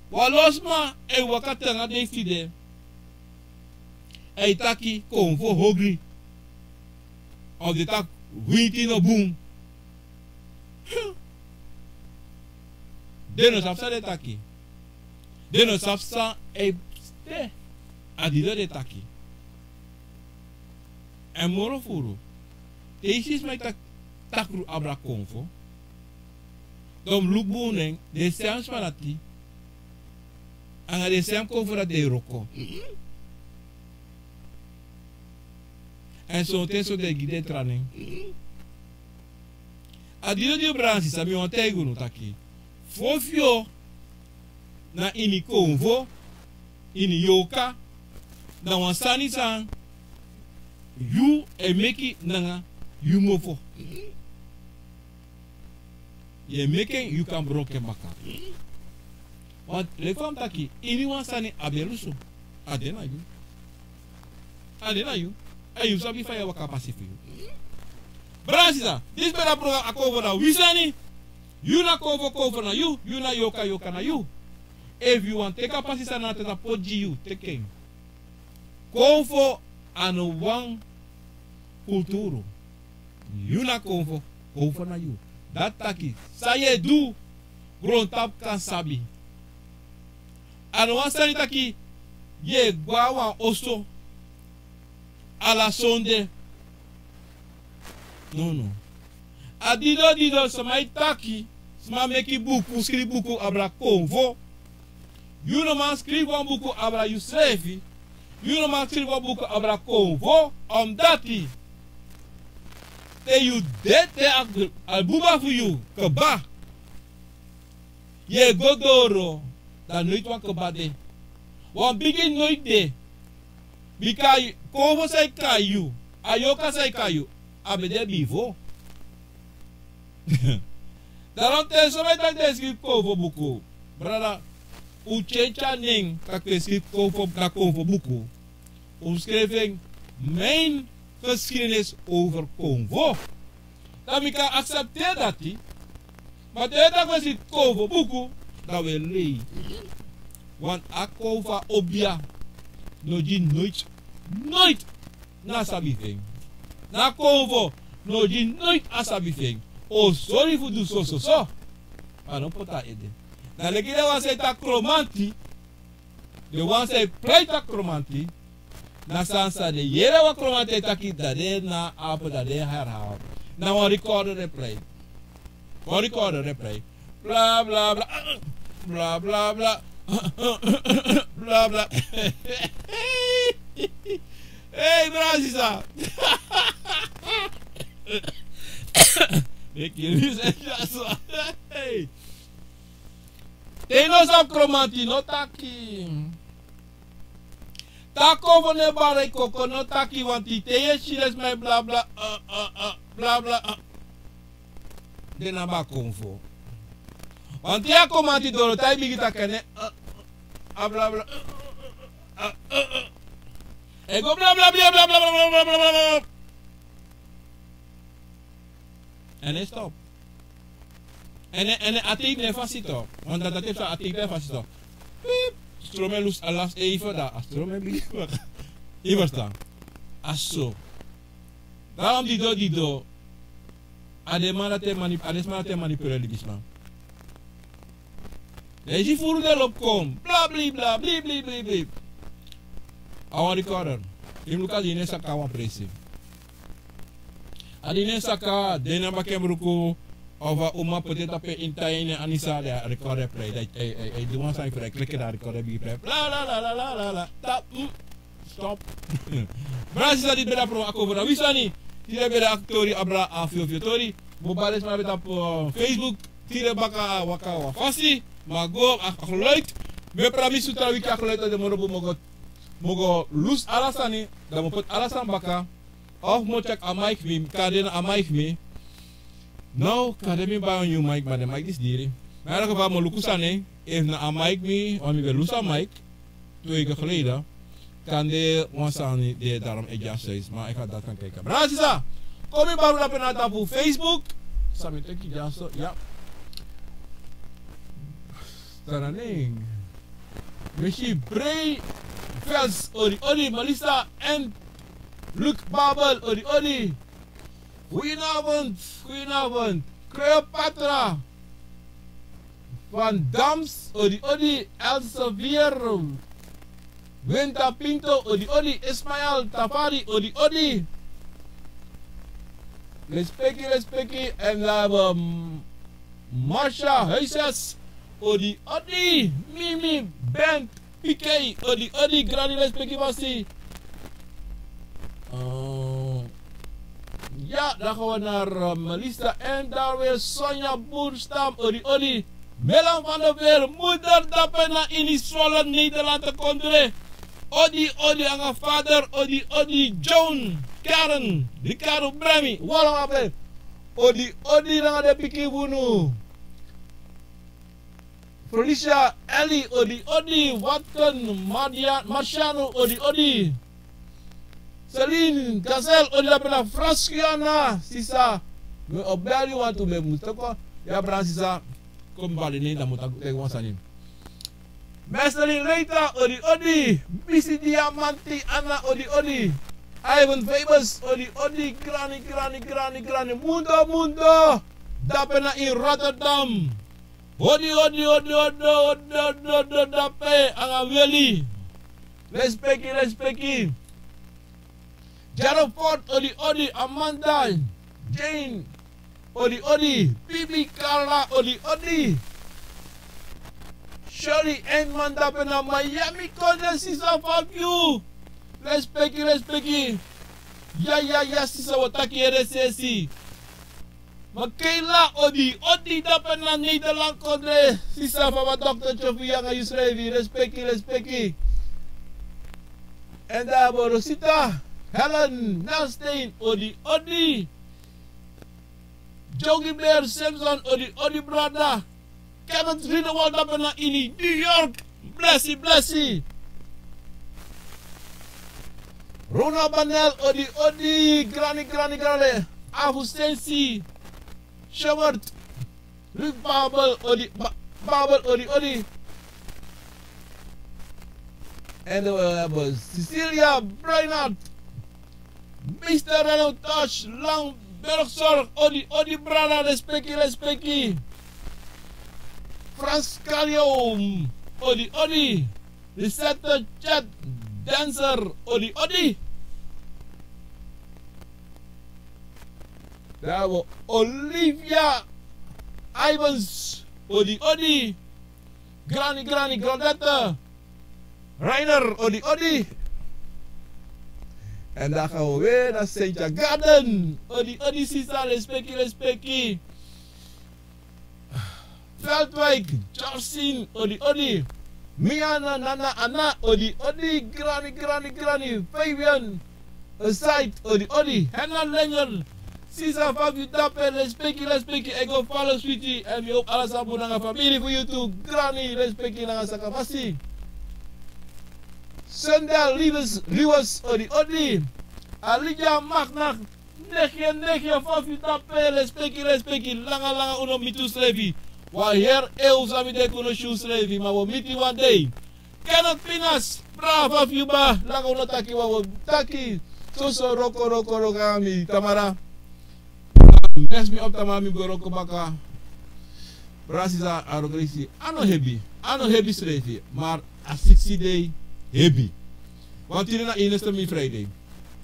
Wan lo sma e waka te nanga den fu den. A e taki konfo ogri. Of den taki winti no bun. Den no sabi san den e taki. Den no sabi san e de. A didon den e taki. Èn moro furu, te yu si sma e taki takru abra konfo, dan un mus luku bun nen, den sem sma dati anga den sem konfo dati den e wroko. Èn sonten so den e gi den tra nen. A didon didon, brada sisa, mi wani taigi unu taki, fyofyo na ini konfo, ini yoka, na wan sani san yu e meki nanga yu mofo. Yu e meki en, yu kan broko en baka. Want leki fa mi taki, iniwan sani abi en lusu. A de na yu. A de na yu. Èn yu sabi fa yu e waka pasi fu yu. Brada sisa, disi ben na program a konfo na wi sani. Yu na konfo, konfo na yu. Yu na yoka, yoka na yu. Efu yu wani teki a pasi san na tata poti gi yu, teki en. Konfo a no wan kulturu. Yu na konfo, konfo na yu. Dati taki san yu e du, grontapu kan sabi. A no wan sani taki yu e go na wan oso ala sonde. Nono. A didon didon, sma e taki, sma meki buku, skrifi buku abra konfo. Yu no man skrifi wan buku abra yusrefi. Yu no man skrifi wan buku abra konfo. Omdati te yu de, te a, a buba fu yu kaba, yu e go doro, dan noiti wan kaba de. Wan bigi noiti de. Bika konfo san e kai yu, a yoka san e kai yu, a ben de bifo. Daarom te sma e taki den e skrifi konfo buku, brada, un tyentyen a nen, taki un e skrifi konfo, na konfo buku. Un mus skrifi en mijn geschiedenis over Konvo. Dan mi kan accepteren dati. Maar te dat we zien Konvo buku, dan we lei. Want a Konvo obia no gi nooit, nooit na sabi fu en. Na Konvo no gi nooit a sabi fu en. O sori fu du so so so. A no poti a ede. Na leki den wan san e taki Kromanti. Den wan san e plei taki Kromanti. Na san san den yere wan Kromanti e taki, dan den na apu, dan den herhaal. Na wan recorder e plei. Wan recorder e plei. Bla bla bla. Bla bla bla. Bla bla. Hey, brada sisa. Meki mi seni dyaso. Hey. Te yu no sabi Kromanti, no taki. Te a Konvo no e bari koko, no taki, want te yu e si den sma e bla bla, eh, eh, eh, bla bla, eh. Den na abi a Konvo. Want te a Kromanti doro, te a e bigin taki, ne, eh, eh, a bla bla, eh, eh, eh, eh. E go bla bla bla bla bla. En e stop. En, en a tape no e fasi toch. Want dan a tape, a tape e fasi toch. Piep. Stroom e lusu a last even, dan a stroom e bigin waka. Yu ferstan? A so. Daarom di do, di do. A den man dati e mani-, a den sma dati e manipuleer libisma. Dan yu si furu den lobi kon. Bla bli bla bli bli bli bli. A wan recorder. Yu mus luku a dini e saka a wan presi. A dini e saka, den na baka en bruku, of a uma poti en tapu en ini, anisa, dan a recorder e plei, dan e, e, e du wan sani fu den, kliki, dan a recorder bigin plei. Bla bla bla bla bla bla. Tap, mm. Stop. Brada sisa, disi ben de a programa Akomfo na wi sani. Tide ben de a tori abra a fyofyo tori. Mi o bari den sma dati ben de tapu, eh, Facebook. Tide baka a waka wan fasi. Ma go a, a geluid. Mi e pramisi yu tra wiki a geluid dati de moro bun, mi o go, mi o go lusu ala sani. Dan mi o poti ala sani baka. Of mi o tyari a mic fu mi, kande na a mic fu mi. No, kande mi bai wan nyun mic, ma den mic disi diri. Ma in elk geval mi o luku sani, efu na a mic fu mi, want mi ben lusu a mic twee weken geleden. Kande wan sani de, daarom e dyaso, ma ik ga dat gaan kijken. Brada sisa, kon mi bari unu dape na tapu Facebook. San mi teki dyaso, ya. Tananing. Mi si Brei Vels, odi odi, Melissa en Luc Babel, odi odi. Goedenavond, goedenavond. Cleopatra van Dams, odi odi, Elsevier. Winta Pinto, odi odi, Ismael Tafari, odi odi. Respeki, respeki, en dan hebben we Marsha Huisjes, odi odi, Mimi Bent, P K, odi odi, grani, respeki, fasi. Eh, ya, dan gaan we naar, eh, Melissa en daar weer Sonja Boerstam, odi odi. Melan van der Veer, moeder dape na ini Zwolle, Nederland, kondre. Odi odi nanga vader, odi odi, John, Karen, Ricardo, Bremi, Wallon ape. Odi odi nanga den pikin fu unu. Felicia, Ellie, odi odi, Watson, Madia-, Marciano, odi odi. Celine, Gazelle, odi dape na Frans Guyana, sisa. Mi o bari wantu, mi mus teki wan. Ya, brada sisa, kon mi bari nen, dan mi o taki wan sani. Messelin Leita, odi odi. Misi Diamanti Anna, odi odi. Ivan Fabus, odi odi. Grani, grani, grani, grani. Mundo, Mundo, dape na ini Rotterdam. Odi odi odi odi, dape nanga weli. Respeki, respeki. Jarofort, odi odi. Amanda, Jane, odi odi. Bibi, Carla, odi odi. Shirley Eindman dape na Miami, kondre, sisa, fa yu. Respeki, respeki. Ya ya ya, sisa, wi o taki yu ede sesi. Makela, odi odi, dape na Nederland, kondre, sisa, fa wan doktertye fu yu nanga yusrefi, respeki, respeki. En dan Rosita, Helen Nelstein, odi odi. Jogi Bear Simpson, odi odi, brada. Kenneth Riedewald dape na ini New York. Blesi, blesi. Rona Banel, odi, odi, grani, grani, grani. Afu Sensi, Shobert, Luc Babel, odi, Ba-, Babel, odi, odi. En dan we hebben Cecilia Breinart, mister Reno Tosh, Lang Bergzorg, odi, odi, brada, respeki, respeki. Frans Kalium, odi, odi. Lisette Chat Dancer, odi, odi. Dan we Olivia Ivans, odi, odi. Grani, grani, grandette. Reiner, odi, odi. En dan gaan we weer naar Sint-Garden. Odi, odi, sisa, respeki, respeki. Veldwijk, Charsin, odi, odi. Miana, Nana, Ana, odi, odi. Grani, grani, grani. Fabian, Aside, odi, odi. Hena Lenger, sisa, fa fu yu tapu, respeki, respeki. Ego falo switi. En mi hoop ala sani bun nanga famiri fu yu tu. Grani, respeki nanga sakafasi. Sendel, Liwes, Liwes, odi, odi. Alija Magna, negi, negi, fa fu yu tapu, respeki, respeki. Langa, langa un no miti unsrefi. Wan heri efu san mi denki un no si unsrefi, ma wi o miti wan dei. Kenneth Pinas, brada, fa fu yu, baa? Langa un no taki, wan wi o taki. Soso wroko, wroko, wroko nanga mi tamara. Mesi mi opo tamara, mi go wroko baka. Brada, sisa, a wroko disi a no hebi. A no hebi srefi. Ma a siksi dei hebi. Want tide na ini, mi friday.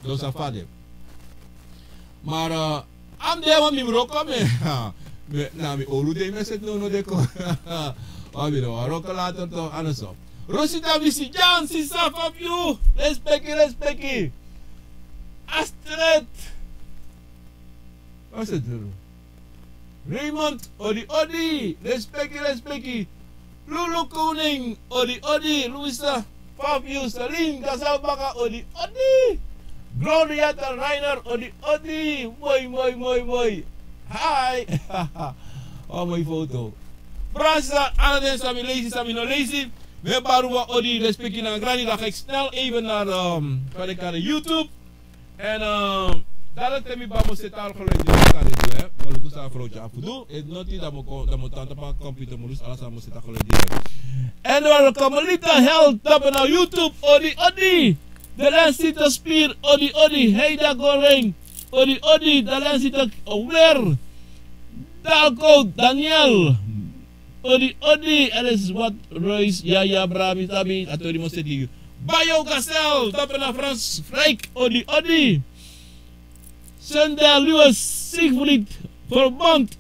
Dus a fa de. Maar, eh, a mi de, want mi wroko, mi, mi, na mi owru dei mi e seti now, no de kon. Wan mi de wan wroko later toch, a no so. Rosita Misi Jan, sisa, fa fu yu? Respeki, respeki. Astrid. Wat is het, Ruru? Raymond, odi, odi. Respeki, respeki. Lulu Koning, odi, odi. Luisa, fa fu yu? Celine, Gazelle Baka, odi, odi. Gloria Reiner, odi, odi. Moi, moi, moi, moi. Hi. Oh, moi foto. Brada, ala den san mi leisi, san mi no leisi. Mi e bari wan odi, respeki nanga grani. Dan ga ik snel even naar, ehm, wat ik aan de YouTube. En, eh, dan laat mi ba mo seti a geluid di mi kan leisi, hè. Mi o luku san a vrouwtje abi fu du. Efu noti, dan mi o kon, dan mi o tan tapu a computer, mi o lusu ala san mi o seti a geluid di. En dan Carmelita Held, tapu na YouTube, odi, odi. De Lensita Spier, odi, odi. Heida Goring, odi, odi. De Lensita Wer. Dalko Daniel. Odi, odi, er is wat ruis. Ya, ya, brada, mi sabi, a tori mi o seti gi yu. Bayo Gasel, tapu na Frans Frijk, odi, odi. Sendel Lewis, Siegfried Verbond,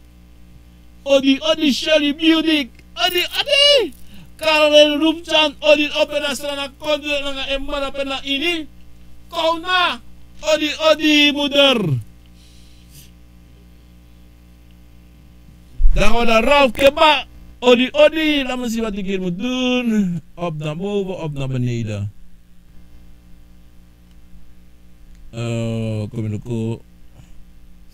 odi, odi, Shelly Beauty, odi, odi. Caroline Rupchan, odi, opo na Sranan Kondre nanga en mma dape na ini. Kona, odi, odi, moeder. Dan gaan we naar Ralf Keba. Odi, odi. Laat me zien wat ik hier moet doen. Op naar boven, op naar beneden. Eh, kom in de ko.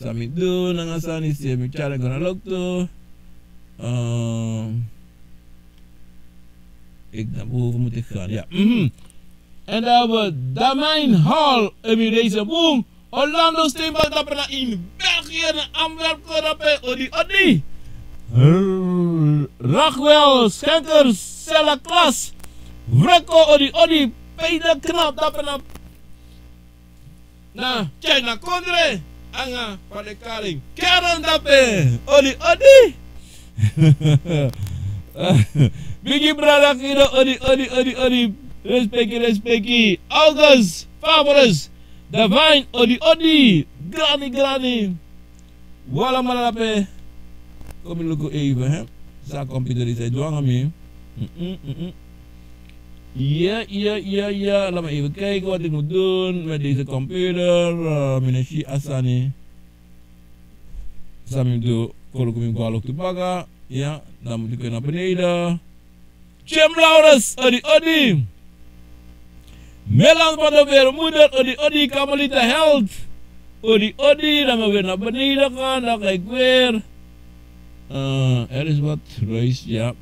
San mi du, nanga san mi si, mi tyari go na loktu. Eh, ik naar boven moet ik gaan, ja. Mhm. En dan hebben we Damain Hall, Emirates Boom. Orlando Steenbal dape na ini België, na Antwerpen dape, odi, odi. Rachel Schenkers, Sella Klas, Wreko, odi, odi. Peter Knap dape na, na China Kondre, nanga Padekaring. Karen dape, odi, odi. Bigi brada Kido, odi, odi, odi, odi. Respeki, respeki. August Fabres, Davine, odi, odi. Grani, grani. Wala mala dape. Kom mi luku even, hè. San a computer disi e du nanga mi. Mm, mm, mm, mm. Ja, ja, ja, ja. Laat me even kijken wat ik moet doen met deze computer. Eh, mi no si a sani. San mi du, koloku mi go a loktu baka. Ja, dan moet ik weer naar beneden. Jim Laurens, odi, odi. Melan van de Weermoeder, odi, odi. Carmelita Held, odi, odi. Laat me weer naar beneden gaan, dan ga ik weer. Eh, er is wat ruis, ja.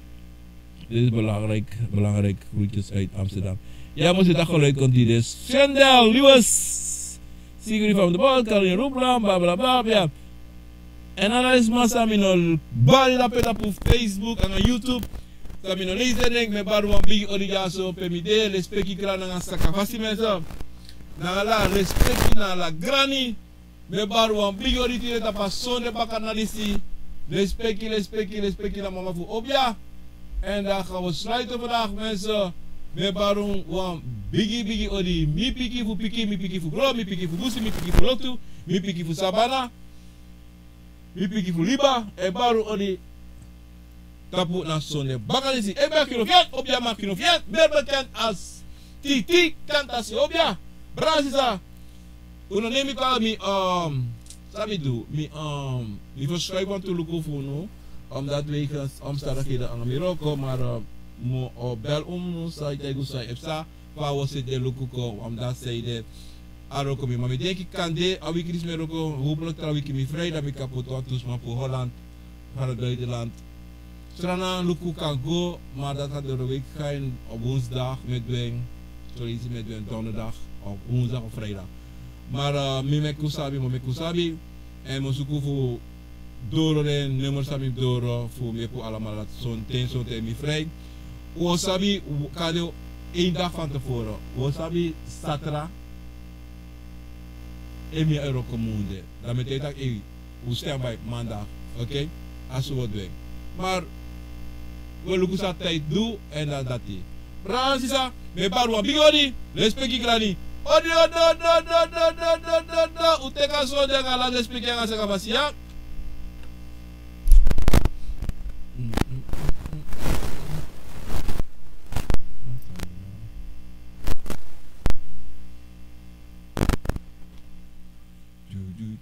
Dit is belangrijk, belangrijk. Groetjes uit Amsterdam. Ya, mo si taki kon luid kon tide. Sendel, Lewis, Sigri from the ball, Carolina Rupla, bla, bla, bla, bla. En ala den sma san mi no bari dape tapu Facebook nanga YouTube. San mi no leisi den nen, mi e bari wan bigi odi dyaso pe mi de, lespeki grani nanga sakafasi mensen. Nanga ala lespeki nanga ala grani. Mi e bari wan bigi odi tide tapu a sonde bakadina disi. Lespeki, lespeki, lespeki na mama fu obia. En dan gaan we sluiten vandaag, mensen. Mi e bari un wan bigi, bigi odi. Mi piki fu piki, mi piki fu gro, mi piki fu busi, mi piki fu lotu, mi piki fu sabana, mi piki fu liba. E bari un odi tapu na sonde bakadina disi. Efu mi e kino fu en, obia, mi e kino fu en, meer bekend als Titi Kantasi, obia. Brada, sisa, un no nemi kon, mi, um, san mi du, mi, um, mi verschuif wantu luku fu unu, omdat wegens omstandigheden nanga mi wroko, maar, uh, mi o bel unu, san e taigi un san e psa, fa un o seti den luku kon, omdat san ede, a wroko mi. Ma mi denki kande a wiki disi mi e wroko, hopelijk tra wiki mi vrij, dan mi kan poti wantu sma fu Holland, van het buitenland. Sranan luku kan go, maar dat gaat door de week gaan op woensdag, midweek, zo leisi midweek, donderdag of woensdag of vrijdag. Maar, eh, mi meki un sabi, mi meki un sabi. En mi o suku fu doro den nummer san mi doro fu meki un alamala dati sonten, sonten mi vrij. Un o sabi, un kan de één dag van tevoren. Un o sabi satra, en mi e wroko munde. Dan mi e taki, ei, un stand by maandag. Oké? A so wi o du en. Maar wi o luku san a tijd du, en dan dati. Brada nanga sisa, mi e bari wan bigi odi, lespeki grani. Odi, odi, odi. Un teki a sonde nanga ala lespeki nanga sakafasi, ya.